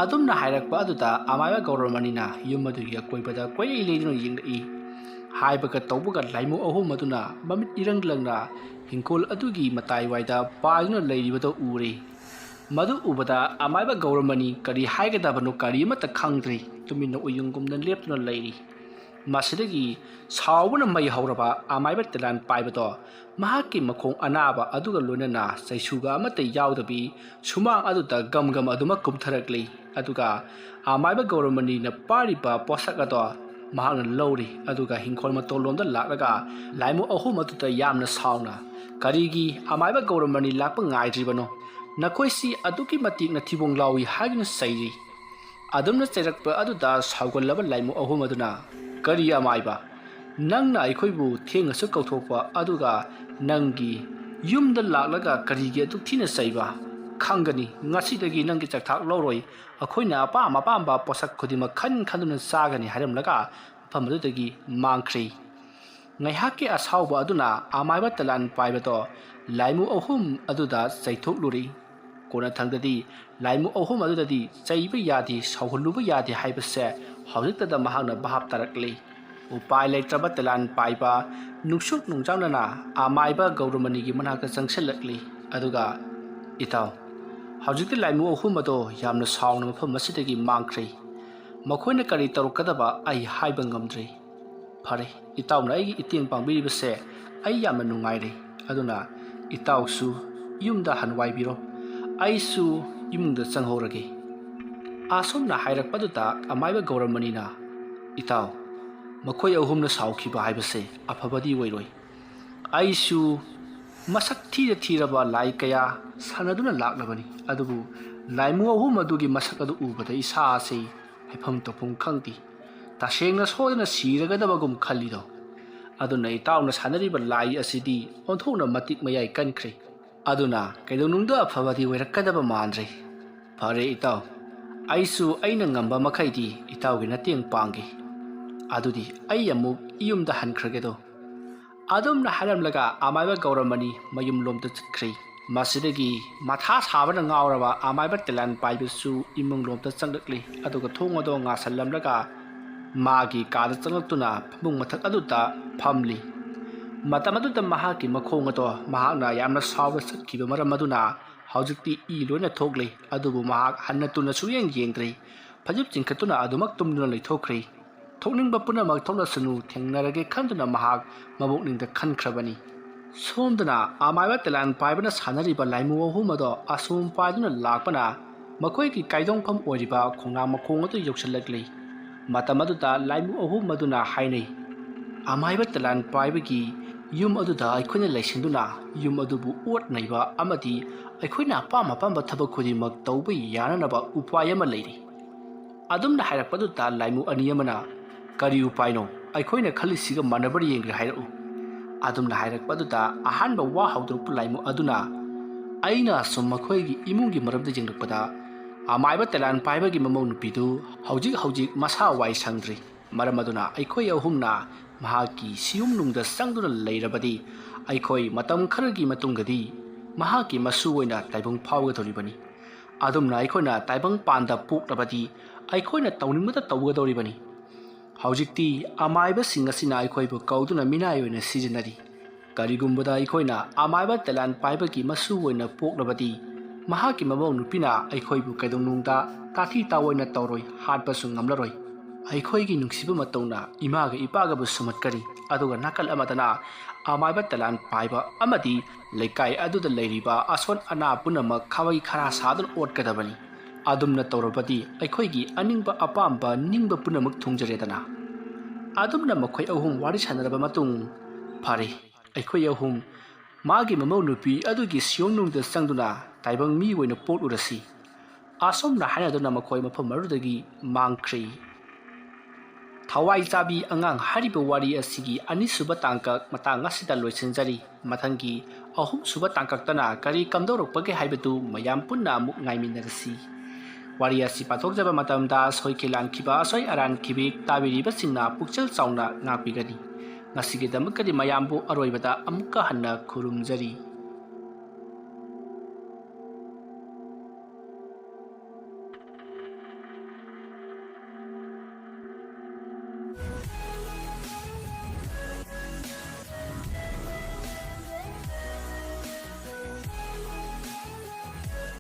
ꯑꯗꯨꯝꯅ ꯍꯥꯏꯔꯛꯄ ꯑꯗꯨꯗ ꯑꯃꯥꯏꯕ ꯒꯧꯔꯃꯅꯤꯅ ꯌꯨꯝ ꯑꯗꯨꯒꯤ ꯑꯀꯣꯏꯕꯗ ꯀꯣꯏꯂꯩ ꯂꯩꯗꯨꯅ ꯌꯦꯡꯂꯛꯏ꯫ ꯍꯥꯏꯕꯒ ꯇꯧꯕꯒ ꯂꯥꯏꯃꯨ ꯑꯍꯨꯝ ꯑꯗꯨꯅ ꯃꯃꯤꯠ ꯏꯔꯪ ꯂꯪꯅ ꯍꯤꯡꯈꯣꯜ ꯑꯗꯨꯒꯤ ꯃꯇꯥꯏꯋꯥꯏꯗ ꯄꯥꯏꯗꯨꯅ ꯂꯩꯔꯤꯕꯗꯨ ꯎꯔꯦ꯫ ꯃꯗꯨ ꯎꯕꯗ ꯑꯃꯥꯏꯕ ꯒꯧꯔꯃꯅꯤ ꯀꯔꯤ ꯍꯥꯏꯒꯗꯕꯅꯣ ꯀꯔꯤ ꯑꯃꯠꯇ ꯈꯪꯗ꯭ꯔꯦ꯫ ꯇꯨꯃꯤꯟꯅ ꯎꯌꯨꯡꯒꯨꯝꯅ ꯂꯦꯞꯇꯨꯅ ꯂꯩꯔꯤ꯫ ꯃꯁꯤꯗꯒꯤ ꯁꯥꯎꯕꯅ ꯃꯩ ꯍꯧꯔꯕ ꯑꯃꯥꯏꯕ ꯇꯦꯂꯥꯟ ꯄꯥꯏꯕꯗꯣ ꯃꯍꯥꯛꯀꯤ ꯃꯈꯣꯡ ꯑꯅꯥꯕ ꯑꯗꯨꯒ ꯂꯣꯏꯅꯅ ꯆꯩꯁꯨꯒ ꯑꯃꯠꯇ ꯌꯥꯎꯗꯕꯤ ꯁꯨꯃꯥꯡ ꯑꯗꯨꯗ ꯒꯝ ꯒꯝ ꯑꯗꯨꯃꯛ ꯀꯨꯝꯊꯔꯛꯂꯤ꯫ ꯑꯗꯨꯒ ꯑꯃꯥꯏꯕ ꯒꯧꯔꯃꯅꯤꯅ ꯄꯥꯏꯔꯤꯕ ꯄꯣꯠꯁꯛ ꯑꯗꯣ ꯃꯍꯥꯛꯅ ꯂꯧꯔꯤ꯫ ꯑꯗꯨꯒ ꯍꯤꯡꯈꯣꯜ ꯃꯇꯣꯜꯂꯣꯝꯗ ꯂꯥꯛꯂꯒ ꯂꯥꯏꯃꯨ ꯑꯍꯨꯝ ꯑꯗꯨꯗ ꯌꯥꯝꯅ ꯁꯥꯎꯅ, "ꯀꯔꯤꯒꯤ ꯑꯃꯥꯏꯕ ꯒꯧꯔꯃꯅꯤ ꯂꯥꯛꯄ ꯉꯥꯏꯗ꯭ꯔꯤꯕꯅꯣ? ꯅꯈꯣꯏꯁꯤ ꯑꯗꯨꯛꯀꯤ ꯃꯇꯤꯛ ꯅꯊꯤꯕꯣꯡ ꯂꯥꯎꯏ" ꯍꯥꯏꯗꯨꯅ ꯆꯩꯔꯤ꯫ ꯑꯗꯨꯝꯅ ꯆꯩꯔꯛꯄ ꯑꯗꯨꯗ ꯁꯥꯎꯒꯠꯂꯕ ꯂꯥꯏꯃꯨ ꯑꯍꯨꯝ ꯑꯗꯨꯅ, "ꯀꯔꯤ ꯑꯃꯥꯏꯕ? ꯅꯪꯅ ꯑꯩꯈꯣꯏꯕꯨ ꯊꯦꯡꯅꯁꯨ ꯀꯧꯊꯣꯛꯄ, ꯑꯗꯨꯒ ꯅꯪꯒꯤ ꯌꯨꯝꯗ ꯂꯥꯛꯂꯒ ꯀꯔꯤꯒꯤ ꯑꯗꯨꯛ ꯊꯤꯅ ꯆꯩꯕ? ꯈꯪꯒꯅꯤ, ꯉꯁꯤꯗꯒꯤ ꯅꯪꯒꯤ ꯆꯥꯛꯊꯥꯛ ꯂꯧꯔꯣꯏ꯫ ꯑꯩꯈꯣꯏꯅ ꯑꯄꯥꯝ ꯑꯄꯥꯝꯕ ꯄꯣꯠꯁꯛ ꯈꯨꯗꯤꯡꯃꯛ ꯈꯟ ꯈꯟꯗꯨꯅ ꯆꯥꯒꯅꯤ" ꯍꯥꯏꯔꯝꯂꯒ ꯃꯐꯝ ꯑꯗꯨꯗꯒꯤ ꯃꯥꯡꯈ꯭ꯔꯦ꯫ ꯉꯥꯏꯍꯥꯛꯀꯤ ꯑꯁꯥꯎꯕ ꯑꯗꯨꯅ ꯑꯃꯥꯏꯕ ꯇꯦꯂꯥꯟ ꯄꯥꯏꯕꯗꯣ ꯂꯥꯏꯃꯨ ꯑꯍꯨꯝ ꯑꯗꯨꯗ ꯆꯩꯊꯣꯛꯂꯨꯔꯤ꯫ ꯀꯣꯟꯅꯊꯪꯗꯗꯤ ꯂꯥꯏꯃꯨ ꯑꯍꯨꯝ ꯑꯗꯨꯗꯗꯤ ꯆꯩꯕ ꯌꯥꯗꯦ, ꯁꯥꯎꯍꯜꯂꯨꯕ ꯌꯥꯗꯦ ꯍꯥꯏꯕꯁꯦ ꯍꯧꯖꯤꯛꯇꯗ ꯃꯍꯥꯛꯅ ꯚꯥꯞ ꯇꯥꯔꯛꯂꯤ꯫ ꯎꯄꯥꯏ ꯂꯩꯇ꯭ꯔꯕ ꯇꯦꯂꯥꯟ ꯄꯥꯏꯕ ꯅꯨꯡꯁꯨꯛ ꯅꯨꯡꯖꯥꯡꯅꯅ ꯑꯃꯥꯏꯕ ꯒꯧꯔꯃꯅꯤꯒꯤ ꯃꯅꯥꯛꯇ ꯆꯪꯁꯤꯜꯂꯛꯂꯤ꯫ ꯑꯗꯨꯒ, "ꯏꯇꯥꯎ, ꯍꯧꯖꯤꯛꯇꯤ ꯂꯥꯏꯃꯨ ꯑꯍꯨꯝ ꯑꯗꯣ ꯌꯥꯝꯅ ꯁꯥꯎꯅ ꯃꯐꯝ ꯑꯁꯤꯗꯒꯤ ꯃꯥꯡꯈ꯭ꯔꯦ꯫ ꯃꯈꯣꯏꯅ ꯀꯔꯤ ꯇꯧꯔꯛꯀꯗꯕ ꯑꯩ ꯍꯥꯏꯕ ꯉꯝꯗ꯭ꯔꯦ꯫ ꯐꯔꯦ, ꯏꯇꯥꯎꯅ ꯑꯩꯒꯤ ꯏꯇꯦꯡ ꯄꯥꯡꯕꯤꯔꯤꯕꯁꯦ ꯑꯩ ꯌꯥꯝꯅ ꯅꯨꯡꯉꯥꯏꯔꯦ꯫ ꯑꯗꯨꯅ ꯏꯇꯥꯎꯁꯨ ꯌꯨꯝꯗ ꯍꯟꯋꯥꯏꯕꯤꯔꯣ, ꯑꯩꯁꯨ ꯏꯃꯨꯡꯗ ꯆꯪꯍꯧꯔꯒꯦ"꯫ ꯑꯁꯨꯝꯅ ꯍꯥꯏꯔꯛꯄꯗꯨꯗ ꯑꯃꯥꯏꯕ ꯒꯧꯔꯃꯅꯤꯅ, "ꯏꯇꯥꯎ, ꯃꯈꯣꯏ ꯑꯍꯨꯝꯅ ꯁꯥꯎꯈꯤꯕ ꯍꯥꯏꯕꯁꯦ ꯑꯐꯕꯗꯤ ꯑꯣꯏꯔꯣꯏ꯫ ꯑꯩꯁꯨ ꯃꯁꯛ ꯊꯤꯔ ꯊꯤꯔꯕ ꯂꯥꯏ ꯀꯌꯥ ꯁꯥꯟꯅꯗꯨꯅ ꯂꯥꯛꯂꯕꯅꯤ, ꯑꯗꯨꯕꯨ ꯂꯥꯏꯃꯨ ꯑꯍꯨꯝ ꯑꯗꯨꯒꯤ ꯃꯁꯛ ꯑꯗꯨ ꯎꯕꯗ ꯏꯁꯥ ꯑꯁꯤ ꯍꯥꯏꯐꯝ ꯇꯧꯐꯝ ꯈꯪꯗꯦ꯫ ꯇꯁꯦꯡꯅ ꯁꯣꯏꯗꯅ ꯁꯤꯔꯒꯗꯕꯒꯨꯝ ꯈꯜꯂꯤꯗꯣ꯫ ꯑꯗꯨꯅ ꯏꯇꯥꯎꯅ ꯁꯥꯟꯅꯔꯤꯕ ꯂꯥꯏ ꯑꯁꯤꯗꯤ ꯑꯣꯟꯊꯣꯛꯅ ꯃꯇꯤꯛ ꯃꯌꯥꯏ ꯀꯟꯈ꯭ꯔꯦ꯫ ꯑꯗꯨꯅ ꯀꯩꯗꯧꯅꯨꯡꯗ ꯑꯐꯕꯗꯤ ꯑꯣꯏꯔꯛꯀꯗꯕ ꯃꯥꯟꯗ꯭ꯔꯦ꯫ ꯐꯔꯦ ꯏꯇꯥꯎ, ꯑꯩꯁꯨ ꯑꯩꯅ ꯉꯝꯕ ꯃꯈꯩꯗꯤ ꯏꯇꯥꯎꯒꯤ ꯃꯇꯦꯡ ꯄꯥꯡꯒꯦ꯫ ꯑꯗꯨꯗꯤ ꯑꯩ ꯑꯃꯨꯛ ꯌꯨꯝꯗ ꯍꯟꯈ꯭ꯔꯒꯦꯗꯣ꯫ ꯑꯗꯨꯝꯅ ꯍꯥꯏꯔꯝꯂꯒ ꯑꯃꯥꯏꯕ ꯒꯧꯔꯃꯅꯤ ꯃꯌꯨꯝꯂꯣꯝꯗ ꯆꯠꯈ꯭ꯔꯦ꯫ ꯃꯁꯤꯗꯒꯤ ꯃꯊꯥ ꯁꯥꯕꯅ ꯉꯥꯎꯔꯕ ꯑꯃꯥꯏꯕ ꯇꯦꯂꯥꯟ ꯄꯥꯏꯕꯁꯨ ꯏꯃꯨꯡꯂꯣꯝꯗ ꯆꯪꯂꯛꯂꯤ꯫ ꯑꯗꯨꯒ ꯊꯣꯡ ꯑꯗꯣ ꯉꯥꯁꯜꯂꯝꯂꯒ ꯃꯥꯒꯤ ꯀꯥꯗ ꯆꯪꯂꯛꯇꯨꯅ ꯐꯃꯨꯡ ꯃꯊꯛ ꯑꯗꯨꯗ ꯐꯝꯂꯤ꯫ ꯃꯇꯝ ꯑꯗꯨꯗ ꯃꯍꯥꯛꯀꯤ ꯃꯈꯣꯡ ꯑꯗꯣ ꯃꯍꯥꯛꯅ ꯌꯥꯝꯅ ꯁꯥꯎꯔ ꯆꯠꯈꯤꯕ ꯃꯔꯝ ꯑꯗꯨꯅ ꯍꯧꯖꯤꯛꯇꯤ ꯏ ꯂꯣꯏꯅ ꯊꯣꯛꯂꯤ꯫ ꯑꯗꯨꯕꯨ ꯃꯍꯥꯛ ꯍꯟꯅ ꯇꯨꯅ ꯁꯨꯛꯌꯦꯡ ꯌꯦꯡꯗ꯭ꯔꯤ꯫ ꯐꯩꯖꯨꯞ ꯆꯤꯡꯈꯠꯇꯨꯅ ꯑꯗꯨꯃꯛ ꯇꯨꯝꯗꯨꯅ ꯂꯩꯊꯣꯛꯈ꯭ꯔꯦ꯫ ꯊꯣꯛꯅꯤꯡꯕ ꯄꯨꯝꯅꯃꯛ ꯊꯣꯛꯂꯁꯅꯨ, ꯊꯦꯡꯅꯔꯒꯦ ꯈꯟꯗꯨꯅ ꯃꯍꯥꯛ ꯃꯕꯣꯛꯅꯤꯡꯗ ꯈꯟꯈ꯭ꯔꯕꯅꯤ꯫ ꯁꯣꯝꯗꯅ ꯑꯃꯥꯏꯕ ꯇꯦꯂꯥꯟ ꯄꯥꯏꯕꯅ ꯁꯥꯟꯅꯔꯤꯕ ꯂꯥꯏꯃꯨ ꯑꯍꯨꯝ ꯑꯗꯣ ꯑꯁꯣꯝ ꯄꯥꯏꯗꯨꯅ ꯂꯥꯛꯄꯅ ꯃꯈꯣꯏꯒꯤ ꯀꯥꯏꯗꯣꯡꯐꯝ ꯑꯣꯏꯔꯤꯕ ꯈꯣꯡꯅꯥꯡ ꯃꯈꯣꯡ ꯑꯗꯨ ꯌꯧꯁꯤꯜꯂꯛꯂꯤ꯫ ꯃꯇꯝ ꯑꯗꯨꯗ ꯂꯥꯏꯃꯨ ꯑꯍꯨꯝ ꯑꯗꯨꯅ ꯍꯥꯏꯅꯩ, "ꯑꯃꯥꯏꯕ ꯇꯦꯂꯥꯟ ꯄꯥꯏꯕꯒꯤ ꯌꯨꯝ ꯑꯗꯨꯗ ꯑꯩꯈꯣꯏꯅ ꯂꯩꯁꯤꯟꯗꯨꯅ ꯌꯨꯝ ꯑꯗꯨꯕꯨ ꯑꯣꯠ ꯅꯩꯕ ꯑꯃꯗꯤ ꯑꯩꯈꯣꯏꯅ ꯑꯄꯥꯝ ꯑꯄꯥꯝꯕ ꯊꯕꯛ ꯈꯨꯗꯤꯡꯃꯛ ꯇꯧꯕ ꯌꯥꯅꯅꯕ ꯎꯄꯥꯏ ꯑꯃ ꯂꯩꯔꯤ꯫" ꯑꯗꯨꯝꯅ ꯍꯥꯏꯔꯛꯄꯗꯨꯗ ꯂꯥꯏꯃꯨ ꯑꯅꯤ ꯑꯃꯅ, "ꯀꯔꯤ ꯎꯄꯥꯏꯅꯣ? ꯑꯩꯈꯣꯏꯅ ꯈꯜꯂꯤꯁꯤꯒ ꯃꯥꯟꯅꯕ꯭ꯔꯥ ꯌꯦꯡꯒꯦ ꯍꯥꯏꯔꯛꯎ꯫" ꯑꯗꯨꯝꯅ ꯍꯥꯏꯔꯛꯄꯗꯨꯗ ꯑꯍꯥꯟꯕ ꯋꯥ ꯍꯧꯗꯣꯔꯛꯄ ꯂꯥꯏꯃꯨ ꯑꯗꯨꯅ, "ꯑꯩꯅ ꯑꯁꯨꯝ ꯃꯈꯣꯏꯒꯤ ꯏꯃꯨꯡꯒꯤ ꯃꯔꯝꯗ ꯌꯦꯡꯂꯛꯄꯗ ꯑꯃꯥꯏꯕ ꯇꯦꯂꯥꯟ ꯄꯥꯏꯕꯒꯤ ꯃꯃꯧ ꯅꯨꯄꯤꯗꯨ ꯍꯧꯖꯤꯛ ꯍꯧꯖꯤꯛ ꯃꯁꯥ ꯋꯥꯏ ꯁꯪꯗ꯭ꯔꯤ꯫ ꯃꯔꯝ ꯑꯗꯨꯅ ꯑꯩꯈꯣꯏ ꯑꯍꯨꯝꯅ ꯃꯍꯥꯛꯀꯤ ꯁꯤꯌꯨꯝꯅꯨꯡꯗ ꯆꯪꯗꯨꯅ ꯂꯩꯔꯕꯗꯤ ꯑꯩꯈꯣꯏ ꯃꯇꯝ ꯈꯔꯒꯤ ꯃꯇꯨꯡꯗꯗꯤ ꯃꯍꯥꯛꯀꯤ ꯃꯁꯨ ꯑꯣꯏꯅ ꯇꯥꯏꯕꯪ ꯐꯥꯎꯒꯗꯧꯔꯤꯕꯅꯤ꯫ ꯑꯗꯨꯝꯅ ꯑꯩꯈꯣꯏꯅ ꯇꯥꯏꯕꯪ ꯄꯥꯟꯗ ꯄꯣꯛꯂꯕꯗꯤ ꯑꯩꯈꯣꯏꯅ ꯇꯧꯅꯤꯡꯕꯇ ꯇꯧꯒꯗꯧꯔꯤꯕꯅꯤ꯫ ꯍꯧꯖꯤꯛꯇꯤ ꯑꯃꯥꯏꯕꯁꯤꯡ ꯑꯁꯤꯅ ꯑꯩꯈꯣꯏꯕꯨ ꯀꯧꯗꯨꯅ ꯃꯤꯅꯥꯏ ꯑꯣꯏꯅ ꯁꯤꯖꯤꯟꯅꯔꯤ꯫ ꯀꯔꯤꯒꯨꯝꯕꯗ ꯑꯩꯈꯣꯏꯅ ꯑꯃꯥꯏꯕ ꯇꯦꯂꯥꯟ ꯄꯥꯏꯕꯒꯤ ꯃꯁꯨ ꯑꯣꯏꯅ ꯄꯣꯛꯂꯕꯗꯤ ꯃꯍꯥꯛꯀꯤ ꯃꯃꯧ ꯅꯨꯄꯤꯅ ꯑꯩꯈꯣꯏꯕꯨ ꯀꯩꯗꯧꯅꯨꯡꯗ ꯇꯥꯊꯤ ꯇꯥꯑꯣꯏꯅ ꯇꯧꯔꯣꯏ, ꯍꯥꯠꯄꯁꯨ ꯉꯝꯂꯔꯣꯏ꯫ ꯑꯩꯈꯣꯏꯒꯤ ꯅꯨꯡꯁꯤꯕ ꯃꯇꯧꯅ ꯏꯃꯥꯒ ꯏꯄꯥꯒꯕꯨ ꯁꯨꯝꯍꯠꯀꯅꯤ꯫ ꯑꯗꯨꯒ ꯅꯥꯀꯜ ꯑꯃꯗꯅ ꯑꯃꯥꯏꯕ ꯇꯦꯂꯥꯟ ꯄꯥꯏꯕ ꯑꯃꯗꯤ ꯂꯩꯀꯥꯏ ꯑꯗꯨꯗ ꯂꯩꯔꯤꯕ ꯑꯁꯣꯟ ꯑꯅꯥ ꯄꯨꯝꯅꯃꯛ ꯈꯥꯕꯩ ꯈꯔꯥ ꯁꯥꯗꯨꯅ ꯑꯣꯠꯀꯗꯕꯅꯤ꯫ ꯑꯗꯨꯝꯅ ꯇꯧꯔꯕꯗꯤ ꯑꯩꯈꯣꯏꯒꯤ ꯑꯅꯤꯡꯕ ꯑꯄꯥꯝꯕ ꯅꯤꯡꯕ ꯄꯨꯝꯅꯃꯛ ꯊꯨꯡꯖꯔꯦꯗꯅ꯫" ꯑꯗꯨꯝꯅ ꯃꯈꯣꯏ ꯑꯍꯨꯝ ꯋꯥꯔꯤ ꯁꯥꯟꯅꯔꯕ ꯃꯇꯨꯡ, "ꯐꯔꯦ, ꯑꯩꯈꯣꯏ ꯑꯍꯨꯝ ꯃꯥꯒꯤ ꯃꯃꯧ ꯅꯨꯄꯤ ꯑꯗꯨꯒꯤ ꯁꯤꯌꯣꯝꯅꯨꯡꯗ ꯆꯪꯗꯨꯅ ꯇꯥꯏꯕꯪ ꯃꯤ ꯑꯣꯏꯅ ꯄꯣꯛꯂꯨꯔꯁꯤ꯫ ꯑꯁꯨꯝꯅ ꯍꯥꯏꯅꯗꯨꯅ ꯃꯈꯣꯏ ꯃꯐꯝ ꯑꯗꯨꯗꯒꯤ ꯃꯥꯡꯈ꯭ꯔꯤ꯫ ꯊꯋꯥꯏ ꯆꯥꯕꯤ ꯑꯉꯥꯡ ꯍꯥꯏꯔꯤꯕ ꯋꯥꯔꯤ ꯑꯁꯤꯒꯤ ꯑꯅꯤꯁꯨꯕ ꯇꯥꯡꯀꯛ ꯃꯇꯥꯡ ꯑꯁꯤꯗ ꯂꯣꯏꯁꯤꯟꯖꯔꯤ꯫ ꯃꯊꯪꯒꯤ ꯑꯍꯨꯝꯁꯨꯕ ꯇꯥꯡꯀꯛꯇꯅ ꯀꯔꯤ ꯀꯝꯗꯧꯔꯛꯄꯒꯦ ꯍꯥꯏꯕꯗꯨ ꯃꯌꯥꯝ ꯄꯨꯟꯅ ꯑꯃꯨꯛ ꯉꯥꯏꯃꯤꯟꯅꯔꯁꯤ꯫ ꯋꯥꯔꯤ ꯑꯁꯤ ꯄꯥꯊꯣꯛꯆꯕ ꯃꯇꯝꯗ ꯁꯣꯏꯈꯤ ꯂꯥꯟꯈꯤꯕ ꯑꯁꯣꯏ ꯑꯔꯥꯟ ꯈꯤꯕꯤꯛ ꯇꯥꯕꯤꯔꯤꯕꯁꯤꯡꯅ ꯄꯨꯛꯆꯦꯜ ꯆꯥꯎꯅ ꯉꯥꯛꯄꯤꯒꯅꯤ꯫ ꯉꯁꯤꯒꯤꯗꯃꯛꯇꯗꯤ ꯃꯌꯥꯝꯕꯨ ꯑꯔꯣꯏꯕꯗ ꯑꯃꯨꯛꯀ ꯍꯟꯅ ꯈꯨꯔꯨꯝꯖꯔꯤ꯫